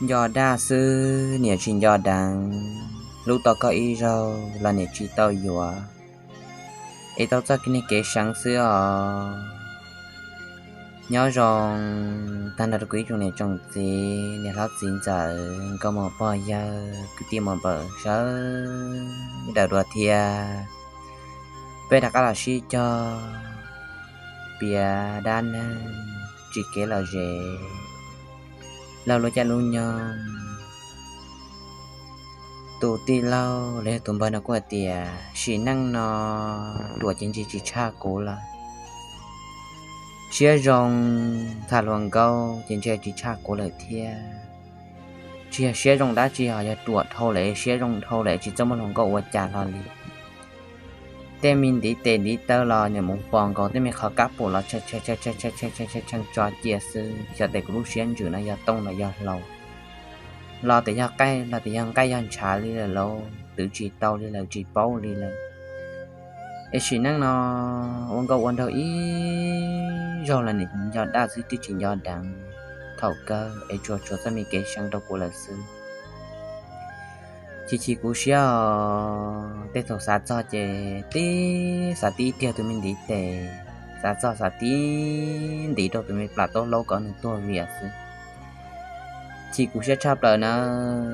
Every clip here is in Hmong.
Nco daj xwb niam tsis nco deev, hlub tau koj ib zaug los niam tsis tau yuav, es tau txoj kev niag kev seev xwb os. Nyob zoo tag nrho rau kuv ib tsoom niam tsoom txiv, niam hlob txiv ntxawm, nkauj muam pog yawg, kwv tij muam npawg sawv daws dua thiab. Peb rov qab los sib cog piav dab neeg tsis kev lom zem, laug lub caij lub nyoog. Tus tij laug los yog tus npawg no kuj hais tias sim neej no ruam ces ntshe tsis tshaj kuv lawm, siab zoo tham hluas nkauj ces ntshe tsis tshaj kuv lawm thiab. Tsis yog siab zoo dab tsi, ho yog ruam dhau lawm, siab zoo dhau lawm tsis txawj muab hluas nkauj ua cas hlo li. Tej me ntiv tes ntiv taw los niam mus pos nkaus, tej me qhov kab pum los tshee tso cia xwb. Xyov tes kuv lub siab ntsws no yog tooj los yog hlau, los tes yog qaij los tes yog nqaij yog ntshav li lawm lauj, twv tsis tau li lawm, tsis paub li lawm. Es sim neej no ua nkauj ua nraug ib zaug los niam nco daj xwb twb tsis nco deev. Thaum kawg es tsuas tshuav txoj me kev seev rau kuv lawm xwb. Chim chim kuv siab os, tej thaum xav txog ces tib xav tib tiag tus me ntiv tes, xav txog xav tib ntiv rau tus me plam taub hlaub kom nws tuag vias xwb. Chim kuv siab tshaj plaws nawb,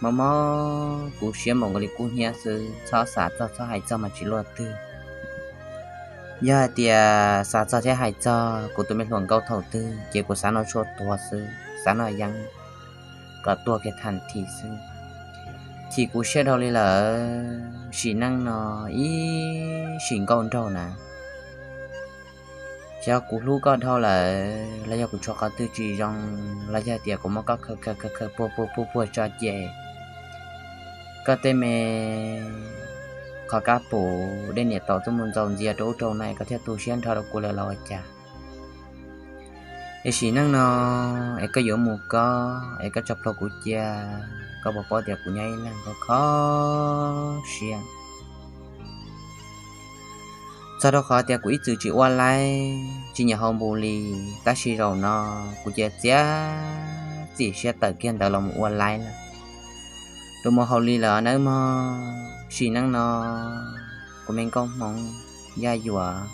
mob mob kuv siab npaum nkaus li kub hnyiab xwb, txhob xav txog txhob hais txog mas tsis luaj twg. Yog hais tias xav txog thiab hais txog kuv tus me hluas nkauj thaum twg ces kuv xav noj tshuaj tuag xwb, xav noj yeeb kom tuag kiag thas this xwb. Chim kuv siab dhau li lawm, sim neej no ib sim nkauj nraug na, xyov kuv hlub koj dhau lawm los yog kuv tshuav qhov twg tsis zoo, los yog tias kuv muab koj khaws khaws khaws khaws puag puag puag puag tso ces koj tej me qhov kab pum dej niam taus tuaj mus ntxaus ntxias rau ub rau no koj thiaj tu siab nrho rau kuv lawm los ua cas. Es sim neej no es koj yuav mus koj es koj tso plhuav kuv cia, koj puas paub tias kuv nyob ib leeg kho kho siab. Txog rau qhov tias kuv ib txwm tsis ua laib tsis nyiam haus npus li, tab sis zaum no kuv cia txiav txim siab tawm kiag ntawd los mus ua laib lawm. Rau mus haus li lawm nawb mog, sim neej no kuv me nkauj hmoov yaj yuam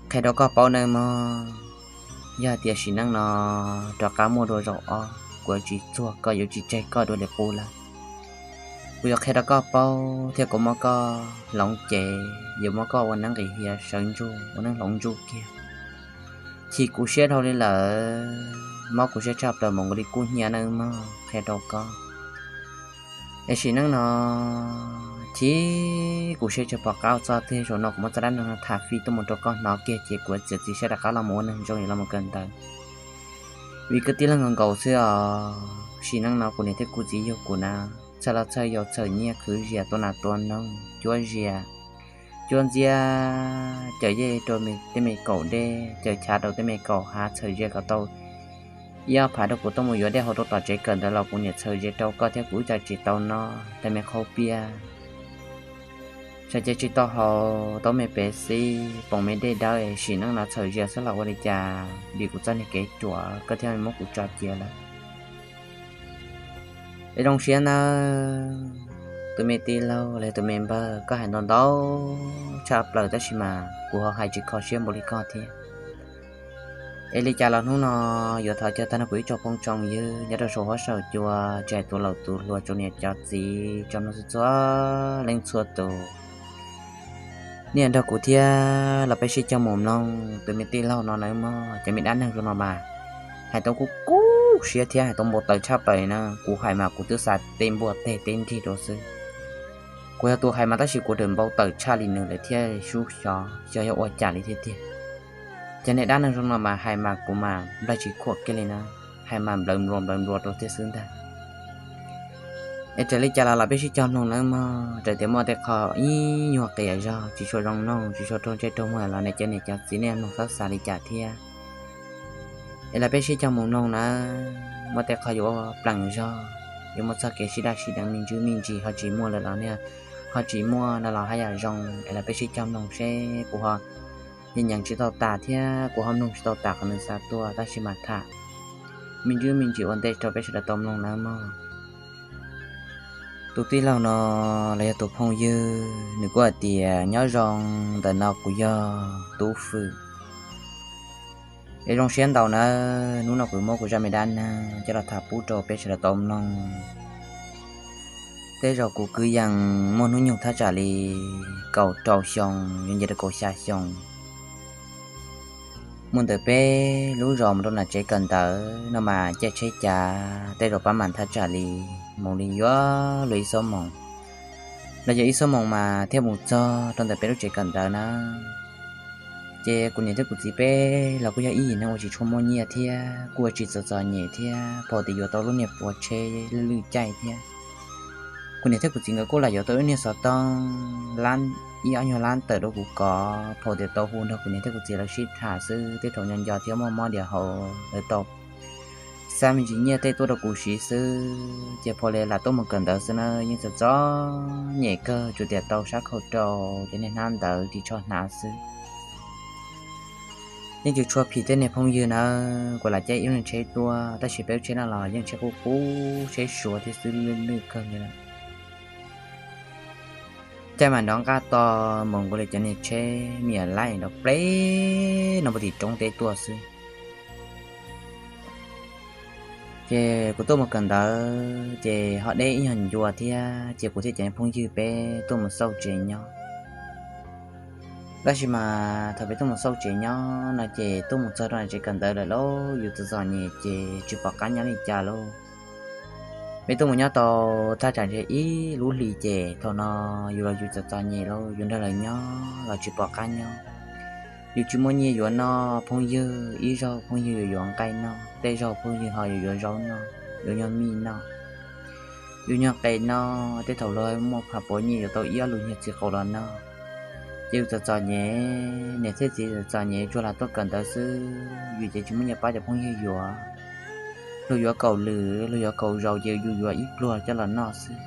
qhia rau koj paub nawb mog. Yog tias sim neej no rov qab muaj dua zaum ob, kuv yuav tsis txuag koj, yuav tsis tseg koj dua li qub lawm. Kuv yuav qhia rau koj paub thiab kuv muab koj hloov cev, yuav muab koj ua neeb nqis hiav sawv ntsug, ua neeb hloov ntsug kiag. Chim kuv siab dhau li lawm, mob kuv siab tshaj plaws npaum nkaus li kub hnyiab nawb mog, qhia rau koj. Es sim neej no chim kuv siab tshaj pom qab ua txoj tiag, zaum no kuv muab txoj dab neeg no tham fij tuaj mus rau koj hnov kiag ces kuv txiav txim siab rov qab los mus ua neeg zoo los mus kawm ntawv. Vim kwv tij laug nkaus nkaus xwb os, sim neej no kuv niam thiab kuv txiv yug kuv na, txhawj los txhawj yau, txhawj nyiaj khwv zias, tua nas tua noog, cuab zias, cuab ntxiab, caws yej rau tej me kaum dej, caws chav rau tej me kaum hav, txhawm zias kom tau ib ob phav rau kuv tuaj mus yuav dej haus rau tom tsev kawm ntawv los kuv niam txhawm zias rau koj thiab kuv ib co tsis tau noj tej me qhaub piaj, txhawm ces tsis tau haus tau me pev xib, poom me dej dawb, sim neej no txhawm zias xwb los ua li cas, vim kuv txoj niag kev ruam koj thiaj muab kuv tso cia lawm. Es zoo siab nawb tus me tij laug los yog tus me npawg, koj hais ntau ntau tshaj plaws tab sis mas kuv ho hais tsis kho siab npaum li koj thiab. Es li cas los hnub no yuav thov caw tag nrho kuv ib tsoom phooj tsoom ywg nyob rau saum huab saum cua, tsis hais tus laus tus hluas, tsoom niam cov txiv, tsoom mloog txhua txhua leej txhua tus, nej nrog kuv thiab los peb sib cog mus mloog tus me tij laug no nawb mog. Cov me dab neeg zoo no mas hais tau kuj kub siab thiab hais tau npau taws tshaj plaws na. Kuv hais mas kuv twb xav teb npuaj teg teb nrig rau xwb. Kuv yog tus hais mas tab sis kuv tseem npau taws tshaj li nws lawm thiab sub xyov xyov yog ua cas li thiab tiag. Cov niag dab neeg zoo no mas hais mas kuv mas nplaig tsis khuam kiag li na, hais mas nplawv nplua nplawv nplua rau thiab xwb ntag. Es raws li cas los los peb sib cog mloog nawb mog. Raws tias muaj tej qho ib nyuag qias zog tsis tshua zoo mloog, tsis tshua raug ntsej raug muag los nej cov niam cov txiv nej mloog txhob xav li cas thiab. Es los peb sib cog mus mloog nawb. Muaj tej qho yuav plees zog, yuav muaj txoj kev sib daj sib deev me ntsis me ntsis ho tsis muaj lawm los nej ho tsis muaj no los haj yam zoo. Es los peb sib cog mloog seb kuv ho nyeem tsis tau tas thiab kuv ho mloog tsis tau tas qhov nws xa tuaj, tab sis mas tham me ntsis me ntsis ua ntej rau peb sawv daws tau mloog nawb mog. Tus tij laug no los yog tus phooj ywg nws kuj hais tias, nyob zoo, ntawm no kuv yog Tub Fwm. Es zoo siab ntau nawb, hnub no kuv muab kuv zaj me dab neeg coj los tham pub rau peb sawv daws tau mloog. Tej zaum kuv kwv yees muaj hnub nyoog thaj tsam li kaum rau xyoo yuav nce rau kaum xya xyoo. Mus ntawm peb lub zos mus rau nram tsev kawm ntawv no mas caij tsheb cav tej zaum pab mam thaj tsam li mus li yuav luag ib xuab moos, los yog ib xuab moos mas thiaj mus txog rau ntawm peb lub tsev kawm ntawv na. Ces kuv niam thiab kuv txiv peb los kuj yog ib yim neeg uas tsis tshua muaj nyiaj thiab kuj ua tsis txom txom nyem thiab, pom tias yuav tau lub niag puas tsheb lwj lwj caij thiab. Kuv niam thiab kuv txiv nkawd kuj lam yuav tau lub niag xov tooj lab, ib ob nyuag lab tawm rau kuv kov, pom tias tau hu nrog kuv niam thiab kuv txiv lawv sib tham xwb, tej thaum nco nco thiab muaj mob diam hauv lawv tau xa me ntsis nyiaj tej tuaj rau kuv siv xwb. Ces pom li lam tuaj mus kawm ntawv xwb na, yeej txom txom nyem kawg, tsuas tias tau sab khau rau cov niag hnab ntawv ris tsho hnav xwb. Yeej tsis tshua phim tej niag phooj ywg nawb, kuv lam caij ib lub niag tsheb tuaj, tab sis peb lub tsheb no los yeej tsheb qub qub, tsheb Suav thiab xwb, lwj lwj kawg li lawm. Caij mas nrov nqaj to npaum nkaus li cov niag tsheb me nyuam laib nrov pleb no puag tim roob teb tuaj xwb. Ces kuv tuaj mus kawm ntawv ces ho deb ib nyuag ncua thiab, ces kuv thiab cov phooj ywg peb tuaj mus xauj tsev nyob. Tab sis mas thaum peb tuaj mus xauj tsev nyob no ces tuaj mus txog rau tsev kawm ntawv lawm lauj, yus txom txom nyem ces tsis pom qab nyob li cas lauj. Peb tuaj mus nyob tau thaj tsam ntshe ib lub hlis ces thaum no yus los yus txom txom nyem lauj, yus nrog lawv nyob los tsis pom qab nyob. Yus tsis muaj nyiaj yuav noj, phooj ywg ib zaug phooj ywg yuav yuav nqaij noj, tej zaug phooj ywg ho yuav yuav zaub noj, yuav nyuag mij noj, yuav nyuag qe noj, tej thaum luag muaj phav puav nyiaj yuav tau ib ob lub nyuag txiv qaub los noj. Ces yus txom txom nyem, niam thiab txiv txom txom nyem tsuas lam tuaj kawm ntawv xwb, yus ces tsis muaj nyiaj pab cov phooj ywg yuav. Luag yuav kaum lwm, luag yuav kaum zaus ces yus yuav ib pluag coj los noj xwb.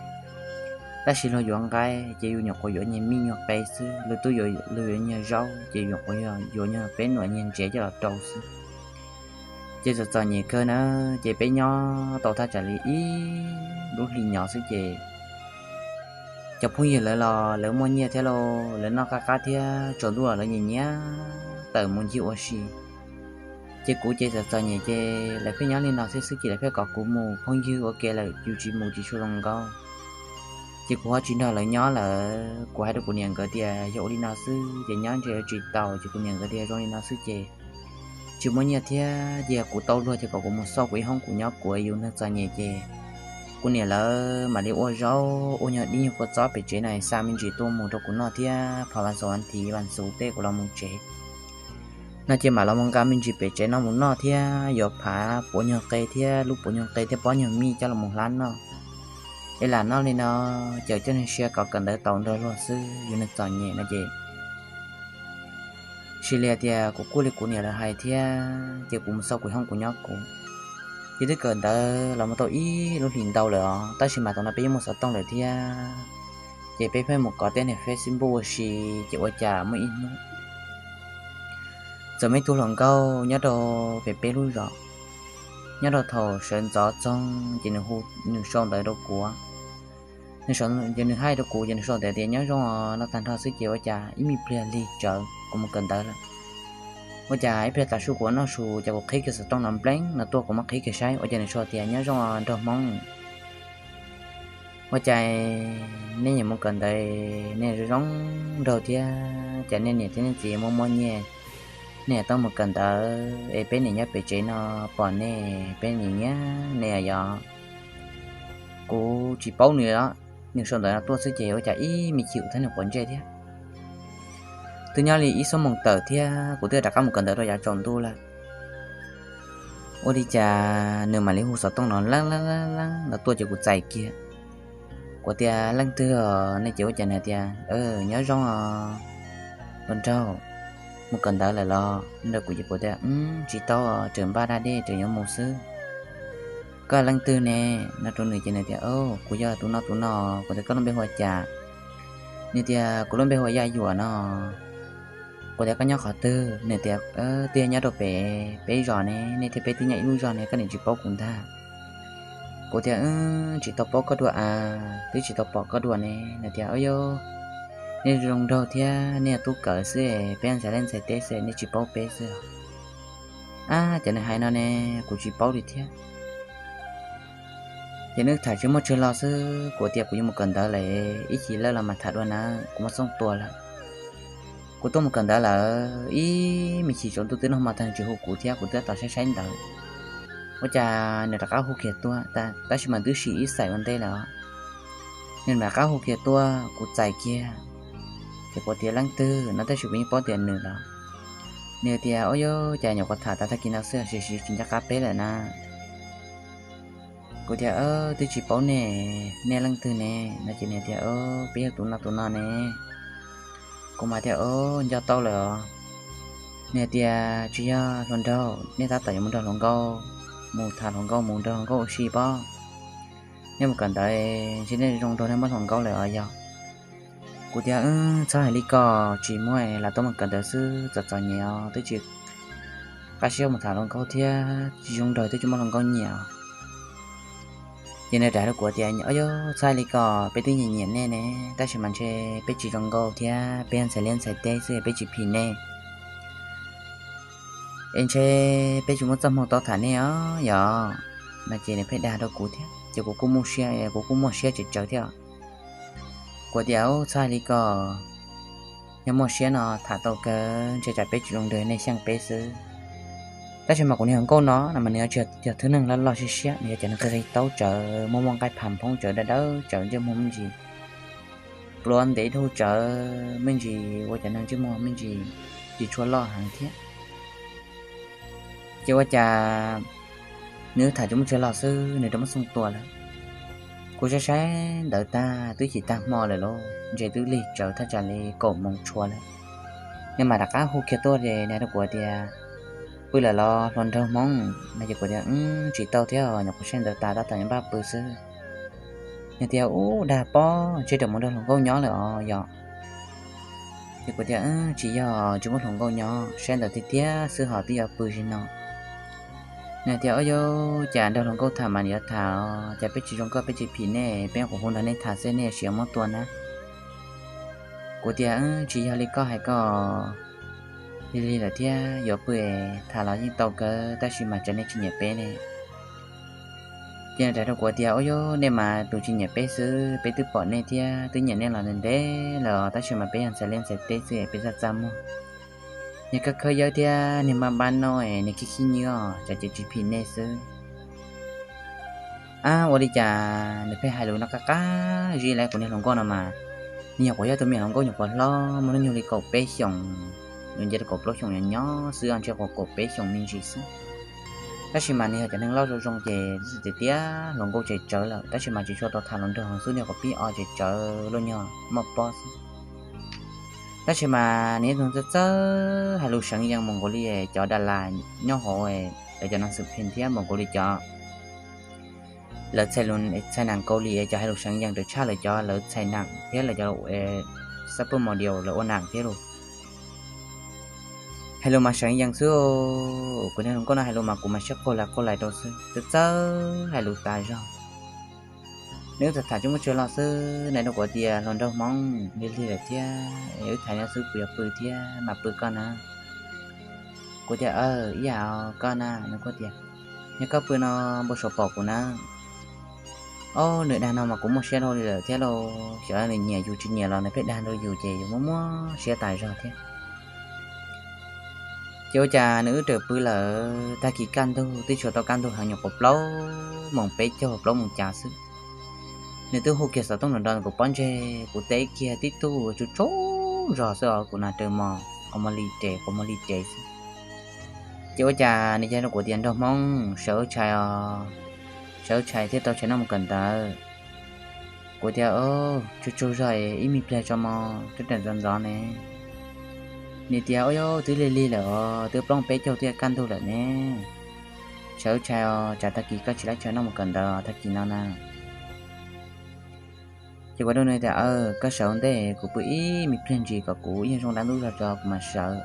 Tab sis luag yuav nqaij ces yus nyuam qhuav yuav nyuag mij nyuag qe xwb, luag twb yuav, luag yuav nyuag zaub ces yus nyuam qhuav yuav nyuag peb nuam nyuag ntsev coj los rau xwb. Ces txom txom nyem kawg na, ces peb nyob tau thaj tsam li ib lub hlis nyob xwb ces cov phooj ywg lawv los lawv muaj nyiaj thiab lauj, lawv noj qab qab thiab, tsaus ntuj los lawv nyiam nyiam tawm mus ncig ua si. Ces kuv ces txom txom nyem ces lawv pheej nyob li no thiab xwb ces lawv pheej kom kuv mus, phooj ywg ua ke lawm yus tsis mus tsis tshua zoo nkauj. Ces kuv ho tsis nrog lawv nyob lawm, kuv hais rau kuv niam nkawd tias yog ua li no xwb ces nyob ntshe yuav tsis tau, ces kuv niam nkawd tias zoo li no xwb ces tsis muaj nyiaj thiab, ces yog kuv tau luag ces kom kuv mus xauj kuv ib hoob kuv nyob kuv, yus neeg txom nyem ces kuv niam lawv mam li ua zaub ua nyuag dib nyuag kua txob pem tsev no xa me ntsis tuaj mus rau kuv noj thiab, phov vas xaum vas thiv vas xuv tej kuv los mus tsev no ces mam los mus nqa me ntsis pem tsev no mus noj thiab, yuav phav puav nyuag qe thiab lub puav nyuag qe thiab pob nyuag mij coj los mus hlab noj. Es lam noj li no, cawm coj niag sia kom kawm ntawv tau nrog luag xwb, yus neeg txom nyem no ces sis li tias kuv kuj li kuv niam lawv hais thiab, ces kuv mus xauj kuv ib hoob kuv nyob kuv. Ces twb kawm ntawv los mus tau ib lub hlis ntau lawm os, tab sis mas thaum no peb yeej muaj xov tooj lawm thiab, ces peb pheej mus kov tej niag Facebook ua si. Ces ua cas muaj ib hnub txawm muaj ib tug hluas nkauj nyob rau pem peb lub zos, nyob rau thaum sawv ntxov txoog ces nws hu, nws sau ntawv rau kuv. Nws sau, ces nws hais rau kuv ces nws sau ntawv tias nyob zoo os no tag nrho xwb ces ua cas ib me pliag lig tsawv kuv mus kawm ntawv lawm. Ua cas ib pliag tav su kuv ua noj su ces kuv qhib kiag xov tooj no npleeb no tuaj, kuv muab qhib kiag saib ua cas nws sau tias nyob zoo os nraug Hmoob. Ua cas nej nyiam mus kawm ntawv, nej zoo zoo nraug thiab, cas nej niam thiab nej txiv muaj muaj nyiaj, nej tau mus kawm ntawv es peb niam nyob pem tsev no pom nej, peb niam nyiam nej yog. Kuv tsis paub nws os, nws sau ntawv no tuaj xwb ces ua cas ib me chim kuv thiab nws quav ntsej thiab. Twb nyob li ib xuab moos tawm thiab kuv twb rov qab mus kawm ntawv rau yav tsaus ntuj lawm. Ua li cas nws mam li hu xov tooj no leej leej leej no tuaj ces kuv txais kiag. Kuv tias leej twg os ne, ces ua cas nws tias nyob zoo os nraug, mus kawm ntawv lawm los no rau kuv ces kuv tias tsis tau, tseem npaj da dej tseem yuav mus xwb. Koj leej twg ne no rau nws ces nws tias kuv yog tus no tus no. Kuv tias koj lub npe hu ua cas? Nws tias kuv lub npe hu ua Yaj Yuam no. Kuv tias koj nyob qhov twg? Nws tias twb nyob rau pem peb zos ne, nej thiab peb twb nyob ib lub zos ne, koj niam tsis paub kuv ntag. Kuv tias tsis tau paub koj dua a, twb tsis tau pom koj dua ne. Nws tias o yog nej zoo nraug thiab nej tub kawm xwb, peb ntxhais liaj ntxhais teb xwb nej tsis paub peb xwb. Ab, cov nws hais no ne, kuv tsis paub li thiab. Ces nws tham tsis muaj tsawg lo xwb, kuv tias kuv yuav mus kawm ntawv lawm, ib chim lawm los mam tham dua na, kuv muaj txooj tua lawm. Kuv tuaj mus kawm ntawv lawm, ib me chim tsaus ntuj twb noj hmo tag tsis hu kuv thiab, kuv twb tab tom saib saib ntawv. Ua cas nws rov qab hu kiag tuaj, tab sis mas twb sim ib xaim ua ntej lawm. Nws rov qab hu kiag tuaj, kuv txais kiag, ces kuv tias leej twg no, tab sis kuv yeej paub tias nws lawm. Nws tias o yog cas nyuam qhuav tham tas tag kis no xwb, tsis tsis nco qab peb lawm na. Kuv tias twb tsis paub nej, nej leej twg ne? No ces nws tias peb yog tus no tus no ne. Kuv mas tias o, nco tau lawm os. Nws tias tsis yog hluas nraug, nej tab tom yuav mus nrog hluas nkauj, mus tham hluas nkauj, mus nrog hluas nkauj ua si pob. Nej mus kawm ntawv ntshe nej zoo nraug nej muaj hluas nkauj lawm os yog. Kuv tias txhob hais li ko, tsis muaj, lam tuaj mus kawm ntawv xwb, txom txom nyem os, twb tsis qab siab mus tham hluas nkauj thiab, tsis zoo nraug twb tsis muaj hluas nkauj nyiam os. Ces nws rov rau kuv tias o yog txhob hais li ko, peb twb nyiam nyiam nej ne, tab sis mas ntshe peb tsis zoo nkauj thiab, peb yog ntxhais liaj ntxhais teb xwb, peb tsis phim nej. Es ntshe peb tsis muaj txoj hmoo tau tham nej os yog. No ces nws pheej dag rau kuv thiab, ces kuv kuj muaj siab, kuv kuj muaj siab tsawv tsawv thiab. Kuv tias txhob hais li ko, yog muaj siab no tham tau kawg, ntshe tsam peb tsis zoo nraug nej xyeej peb xwb. Tab sis mas kuv niag hluas nkauj no no mas nws yog cov thwj neeg loj loj siab siab, nws yog cov neeg qig qig taub tsawv, muaj muaj nqaij pham phoob tsawv, dawb dawb tsawv, ntsej muag me ntsis pluav ntev dhau tsawv me ntsis, ua cov neeg ntsej muag me ntsis tsis tshua loj heev thiab. Ces ua cas nws tham tsis muaj tsawg lo xwb, nws rov muab xoo tua lawm. Kuv saib saib ntawv tag twb chim tag hmo lawm lauj, ntshe twb lig tsawv thaj tsam li kaum moos tshuav lawm. Nws mam rov qab hu kiag tuaj ces nws rau kuv tias pw lawm los hluas nraug Hmoob? No ces kuv tias tsis tau thiab, nyuam qhuav saib ntawv tas tab tom yuav npaj pw xwb. Nws tias ub, dag pob, ntshe rawm mus nrog hluas nkauj nyob lawm os yog. Ces kuv tias tsis yog, tsis muaj hluas nkauj nyob, saib ntawv tiag tiag xwb ho twb yuav pw zim no. Nws tias o yog cas nrog hluas nkauj tham mas nws yuav tham os, cas peb tsis zoo nkauj peb tsis phim nej, peb nyuam qhuav hu nrog nej tham xwb nej yuav sim muab tua na. Kuv tias tsis yog li koj hais ko, lig lig lawm thiab, yuav pw tham los yeej tau kawg, tab sis mas tsam nej tsis nyiam peb ne. Ces nws rov rau kuv tias o yog nej mas tus tsis nyiam peb xwb, peb twb pom nej thiab twb nyiam nej los ntev ntev lawm, tab sis mas peb yog ntxhais liaj ntxhais teb xwb, peb txaj txaj muag. Niag khawb khawb yawb thiab niag npab npab no, niag khib khib nyiab, tsam ces tsis phim nej xwb. Ab, ua li cas nws pheej hais lus no qab qab zib li kuv niag hluas nkauj no mas, nws nyuam qhuav yog tus me nyuam hluas nkauj nyuam qhuav hlob muaj hnub nyoog li kaum peb xyoos, nws nce rau kaum plaub xyoos nyob nyob xwb, ntshe kaum kaum peb xyoos me ntsis xwb. Tab sis mas nws yog cov neeg loj zoo zoo ces tias tias hluas nkauj tsawv tsawv lawm, tab sis mas tsis tshua tau tham hluas nraug xwb, nws nyuam qhuav pib o tsawv tsawv luaj nyuag muaj pob xwb. Tab sis mas nws yog tus txawj txawj hais lus seev yees mus nkaus li cov das las nyob hauv lawv cov nas xwm phim thiab mus nkaus li cov lawv txhais nas kaus lim cov hais lus seev yees raws tshaj lawv cov lawv txhais nas thiab lawv cov xab pwj mos diaus lawv ua nas thiab lus. Hais lus mas seev yees xwb, kuv niag hluas nkauj no hais lus mas kuv mas siab qaug lais qaug lais rau xwb, txawj txawj hais lus tas zog. Nws wb tham tham tsis muaj tsawg lo xwb, nws rau kuv tias hluas nraug Hmoob, lig lig lawm thiab, wb tham no xwb kuv yuav pw thiab, mam pw koj na. Kuv tias ib yam koj na. Nws kuj tias yog koj pw no npau suav pom kuv na. Ob, nws dag no mas kuv muaj siab dhau li lawm thiab lauj, xyov nws nyiam yus tsis nyiam los nws pheej dag rau yus ces yus muaj muaj siab tas zog thiab. Ces ua cas nws wb rawm pw lawm, tag kis kaj ntug twb tsis tau kaj ntug heev, nyuam qhuav plaub moos peb caug plaub moos cas xwb. Nws twb hu kiag xov tooj nrov nrov kuv pob ntseg, kuv teb kiag tib tug tsaug tsaug zog xwb os, kuv nas raws mos quas mos li rev quas mos li rev xwb. Ces ua cas nws yog rau kuv tias nraug Hmoob sawv ua tshais os, sawv ua tshais thiaj tau tshais noj mus kawm ntawv. Kuv tias tsaug tsaug zog, ib me pliag tso mog, tub rawm ntxov ntxov ne. Nws tias ua yog twb lig lig lawm os, twb plaub peb caug twb kaj ntug lawm ne. Sawv ua tshais os, tsam tag kis koj tsis laib tshais noj mus kawm ntawv tag kis no na. Ces kuv rau nws tias, Koj sawv ntej, kuv pw ib me pliag ntsis kom kuv ib nyuag zoo dab ntub zog tso kuv mam sawv.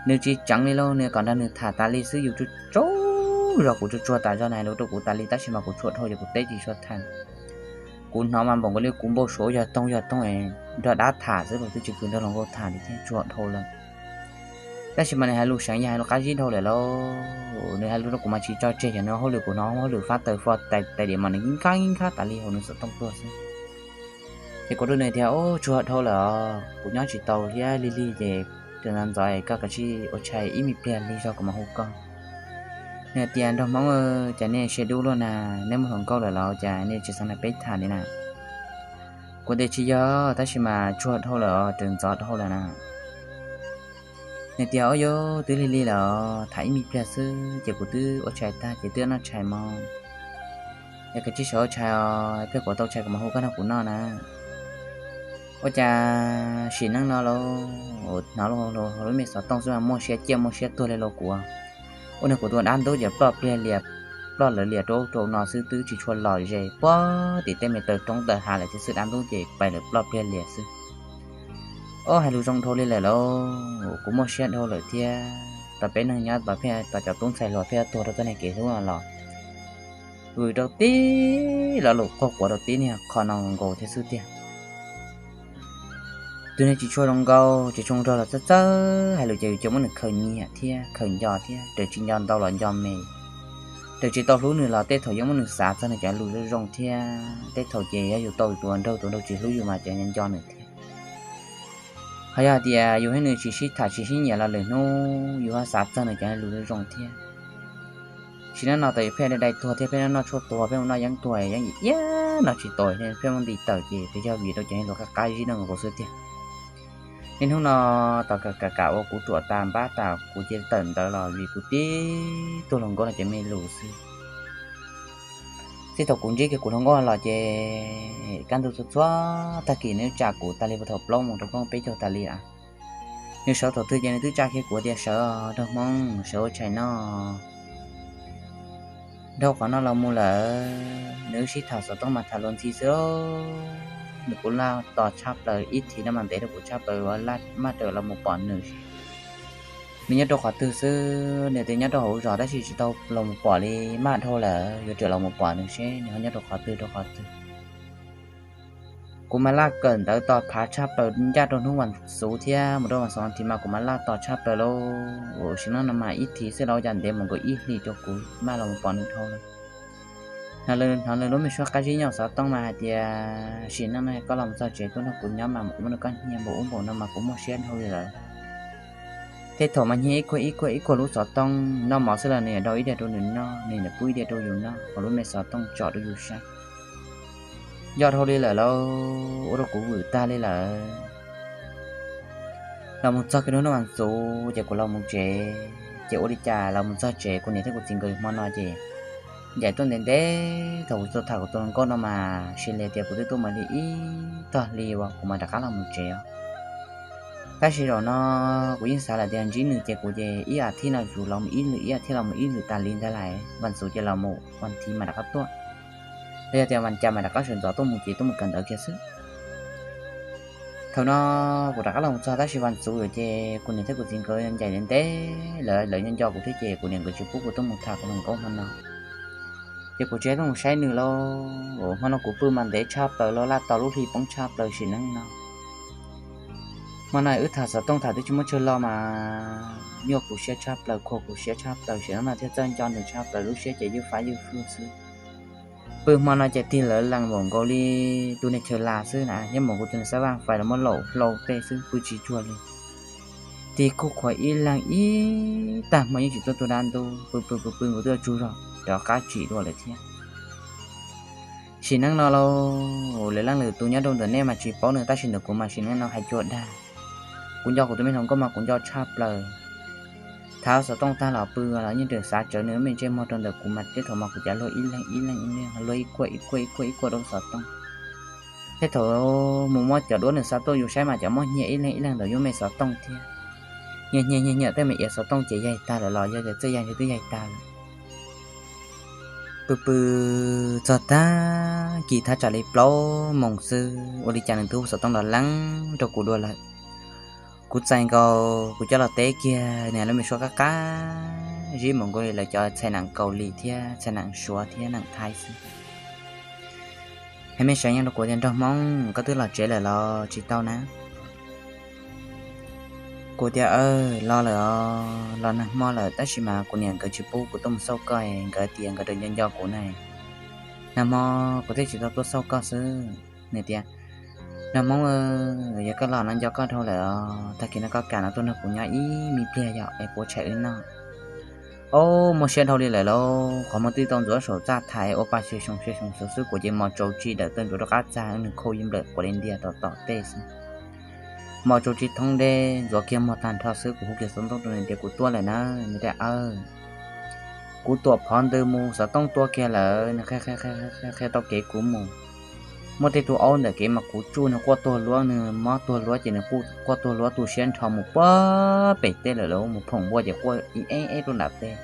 Nws tsis tseev li lauj, nws kom nrog nws tham tas li xwb, yus tsuj tsuj zog, kuv tsuj tsuag tas zog na, lus rau kuv tas li, tab sis mas kuv tsuag dhau ces kuv teb tsis tshua tag. Kuv hnov mas npaum nkaus li kuv npau suav yog toog yog toog nrog dab tham xwb los twb tsis kwv nrog hluas nkauj tham li thiab, tsuag dhau lawm. Tab sis mas nws hais lus seev, yog hais lus qab zib dhau lawm lauj. Nws hais lus rau kuv mas tsis tso tseg, yog nws hauj lwm kuv hnov hauj lwm fab taws fo tais diav mas nws nkab nkab tas li hauv nws xov tooj tuag xwb. Ces kuv rau nws tias, Ub, tsuag dhau lawm os, kuv nyob tsis tau thiab, lig lig ces tus ntxov ntxov koj kav tsij ua tshais ib me pliag lig zog kuv mam hu koj. Nws tias, Nraug Hmoob, cas nej siab dub luaj na, nej muaj hluas nkauj lawm los cas nej tsis xav nrog peb tham li na? Kuv tias, Tsis yog, tab sis mas tsuag dhau lawm os, raws ntxov dhau lawm na. Nws tias, Ub, yuav twb lig lig lawm os, tham ib me pliag xwb ces kuv twb ua tshais tag ces twb noj tshais mog. Yog koj tsis sawv ua tshais os, pliag kuv tau tshais kuv mam hu koj nrog kuv noj na. Ua cas sim neej no los hnov lub me xov tooj xwb mas muaj siab ciaj muaj siab tuag li los kuv. Ua nws kuv tus dab ntub ces ploj pliag lias, ploj lawv lias rau rau no xwb twb tsis tshua lom zem, puag tim tej me taw roob taw hav lawm thiab xwb, dab ntub ces pais lawm ploj pliag lias xwb. Ob, hais lus zoo dhau li lawm lauj, kuv muaj siab dhau lawm thiab. Tau peb neeg nyob tau pheej tau cov tub ntxhais hluas pheej tuag rau txoj niag kev hlub no los vwm rau tib lo lus quaj quav rau tib niag qho no nkaus thiab xwb tiag. Tus niag tsis tshua zoo nkauj tsis tshua nrog los txawj txawj hais lus ces yus cov muab nws khaws nyiam thiab khaws nco thiab, raws tsis nco ntau los nco me. Raws tsis tau hlub nws los tej thaum yeej muab nws xav txog nws cov lus zoo zoo thiab, tej thaum ces yog yus tau tus nraug tus nraug tsis hlub yus mas cov nco nws thiab. Ho yog hais tias yus thiab nws tsis sib tham tsis sib nyiam los lwm hnub yus ho xav txog nws cov lus zoo thiab. Sim neej no tau yus pheej dai dai tuag thiab pheej noj tshuaj tuag pheej mus noj yeeb tuag yeeb iab no tsis tau, pheej muaj nti tawm ces twb yog vim rau cov lus qab qab zib no nkaus xwb tiag. Niaj hnub no tau kam kam ua kuv ruam tas npab tas kuv cia tawm ntawd los vim kuv tib tug hluas nkauj no cov me lus xwb. Txij thaum kuv ntsib kiag kuv hluas nkauj los ces kaj ntug txhua txhua tag kis nws tsam kuv tas li puag thaum plaub moos rau plaub peb caug tas li a. Nws sawv thaum twg ces nws twb tsa kiag kuv tias sawv os, nraug Hmoob, sawv ua tshais noj. Dhau qhov no los mus lawm nws wb sib tham xov tooj mas tham luag ntxhi xwb. Nws kuj laj tos tshaj plaws, ib thiv no mas ntev rau kuv tshaj plaws, maj raws los mus pom nws. Nws nyob rau qhov twg xwb, nws tias nyob rau hauv zos tab sis tsis tau los mus pom li, maj dhau lawm, yuav rawm los mus pom nws seb nws ho nyob rau qhov twg rau qhov twg. Kuv mas laj kawm ntawv tos phav tshaj plaws ncaj rau hnub vas xuv thiab mus rau vas xuv thiv mas kuv mas laj tos tshaj plaws lauj. Sim neej no mas ib thiv xwb los ua cas ntev mus nkaus ib hlis rau kuv maj los mus pom nws dhau lawm. Hnov nws lub me suab qab zib nyob xov tooj mas hais tias sim neej no koj los mus txog tsev tuaj nrog kuv nyob mas kuv muab nws koj hnyiab npaum ub npaum no mas kuv muaj siab dhau li lawm. Tej thaum mas hnyiab ib kuag ib kuag ib kuag lub xov tooj, noj mov xwb los nws yuav dau ib diav rau nws noj, nws yuav pub ib diav rau yus noj, hauv lub me xov tooj tsom rau yus saib. Nco dhau li lawm lauj, ua rau kuv vwm tag li lawm. Los mus txog kiag hnub vas xuv ces kuv los mus tsev, ces ua li cas los mus txog tsev kuv niam thiab kuv txiv nkawd hmo no ces ncaim tuaj ntev ntev, thaum kuv tau tham kuv tus hluas nkauj no mas sis li tias kuv twb tuaj mus li ib tog hli uas kuv mam rov qab los mus tsev os. Tab sis zaum no kuv yeej xav lawm tias ntsib nws ces kuv ces ib as thiv no yus los mus ib lwm, ib as thiv los mus ib lwm tas li ntag lauj. Vas xuv ces los mus vas thiv mas rov qab tuaj, los yog tias vas cas mas rov qab sawv ntxov tuaj mus ces tuaj mus kawm ntawv kiag xwb. Thaum no kuv rov qab los mus txog tab sis vas xuv lawm ces kuv niam thiab kuv txiv nkawd ncaim ntev ntev lawm, lawv nco nco kuv thiab ces kuv niam nkawd tsis pub kuv tuaj mus tham kuv hluas nkauj hmo no. Ces kuv tsis tuaj mus saib nws lauj. Hmo no kuv pw mas ntev tshaj plaws lauj, laj tos lub hli poob tshaj plaws sim neej no. Hmo no wb tham xov tooj tham twb tsis muaj chaw lo mas nyuaj kuv siab tshaj plaws, khuam kuv siab tshaj plaws, sim neej no thiaj txawj nco nws tshaj plaws, lub siab ces ywj fab ywj fwj xwb. Pw hmo no ces tig lawv lees npaum nkaus li tus niag chaw las xwb na, yeej npaum nkaus tus niag xab vaj fais los muab laum hlau tej xwb, pw tsis tsuag li. Tig kuj khuav ib leeg ib tag hmo yeej tsis tuaj tu dab ntub, pw pw pw pw nkaus twb yuav tsaug zog rov qab tsim dua lawm thiab. Sim neej no lauj, lwm leej lwm tus nyob rau ntawm nej mas tsis paub nws tab sis ntawm kuv mas sim neej no hais cua dag. Kuv nco kuv tus me hluas nkauj mas kuv nco tshaj plaws. Thaum xov tooj tag los pw los yeej tseem xav tsawv nws lub me ntsej muag rau ntawm kuv mas tej thaum mas kuv cav luag ib leeg ib leeg ib leeg, luag ib kuaj ib kuaj ib kuaj ib kuaj rau xov tooj. Tej thaum mus muab cov duab nws xa tuaj yus saib mas cov muab hnyiab ib leeg ib leeg ntawm yus me xov tooj thiab. Nyiam nyiam nyiam nyiam tej me iav xov tooj ces yaig tag lawm los yog tias txawj yaig ntshe twb yaig tag lawm. Pw pw txog tag kis thaj tsam li plaub moos xwb, ua li cas nws twb hu xov tooj los leeb rau kuv dua lawm. Kuv txais nkaus kuv coj los teb kiag nws lub me suab qab qab zib mus nkaus li lawv cov txhais neem Kaus Lim thiab txhais neem Suav thiab neem Thaib xwb. Hais me seev yeej rau kuv tias, Nraug Hmoob, koj twb los tsev lawm los tsis tau na? Kuv tias, Aw, los lawm os, los nag hmo lawm, tab sis mas kuv niam nkawd tsis pub kuv tuaj mus xauj koj, nkawd tias nkawd nco nco kuv na, nag hmo kuv thiaj tsis tau tuaj xauj koj xwb. Nws tias, Nraug Hmoob, yog koj los no nco koj dhau lawm os, tag kis no koj kam no tuaj nrog kuv nyob ib me pliag yom, es kuv ua tshais wb noj. Ob, muaj siab dhau li lawm lauj, qhov muag twb tau ntxuav saum txaj thaiv ua pa se xyoo se xyoo xwb, kuv ces mos tsaus tsis dawm taw ntsuav rau qab txag, nws khau yeej nplawm quav li ntiag tom tom tej xwb. Mos tsaus tsis thoob deb, ntxuav kiag muag tag nrho xwb, kuv hu kiag xov tooj rau nws tias kuv tuaj lawm na. Nws tias, Aw. Kuv tuam phov ntws mus xov tooj tua kiag lawm, nws qhia tau kev kuv mus. Muaj tej tug aub ntawm kev mas kuv tsuj nws quaj tuag luab, nws mob tuag luab ces nws quaj tuag luab tu siab nrho mus puag pem teb lawm, lawv mus phoom npua ces quaj ib eb eb rau nram teb.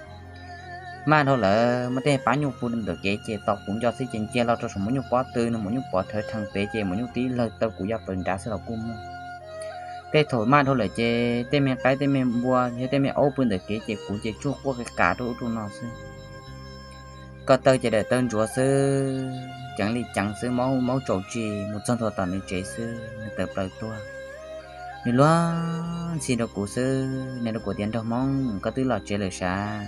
Maj dhau lawm, muaj tej pab nyuj pw ntawm kev ces tos kuv nco xwb ces ncia los rau saum maum nyuj pob tw, nws maum nyuj pov rhawv rhees pem ces maum nyuj tib lawg taw kuv ya plaws nrad xwb los kuj muaj. Tej thaum maj dhau lawm ces tej me qaib tej me npua thiab tej me aub pw ntawm kev ces kuv ces tsuj quaj qis qas rau ub rau no xwb. Ko taw ces dawm taw ntsuav xwb, ceev li ceev xwb, maub maub tsaus tsis mus txog ntua tom nws tsev xwb nws tawm plaws tuaj. Nws luag ntxhi rau kuv xwb, nws rau kuv tias, Nraug Hmoob, koj twb los tsev lawm sav?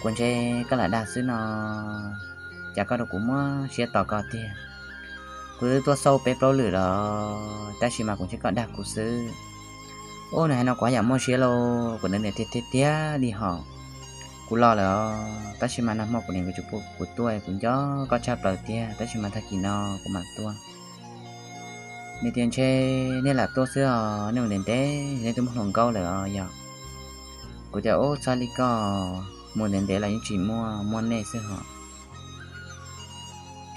Kuv ntshe koj lam dag xwb no, cas koj rau kuv muab siab tos koj tiag. Kuv twb tuaj xauj peb plaub lwm los, tab sis mas kuv ntshe koj dag kuv xwb. Ub, nws hais no kuv haj yam muaj siab lauj, kuv ntawd niam tiag tiag tiag li hos. Kuv los lawm os, tab sis mas nag hmo kuv niam nkawd tsis pub kuv tuaj, kuv nco koj tshaj plaws tiag, tab sis mas tag kis no kuv mam tuaj. Nws tias, Ntshe nej lam tuaj xwb os, nej mus ntev ntev, nej twb muaj hluas nkauj lawm os yog? Kuv tias, Ub, txhob li koj, mus ntev ntev los yeej tsis muaj, muaj nej xwb hos.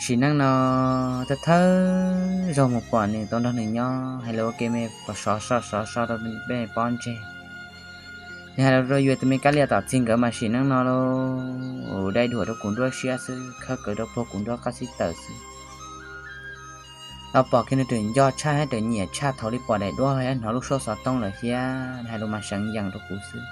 Sim neej no thawj thawj zaug mus pom nws tau nrog nws nyob, hais lus ua ke me sov so sov so rau peb pob ntseg. Nws hais lus rau yus tus me kab lia tom txig nkawd mas sim neej no los dai duam rau kuv nruab siab xwb, khawb kawg rau puag kuv nruab qab xib taws xwb. Los pom kiag nws raws nco tshaj thiab raws nyiam tshaj thaum li pom daim duab thiab hnov lub suab xov tooj lawm thiab, nws hais lus mas seev yees rau kuv xwb.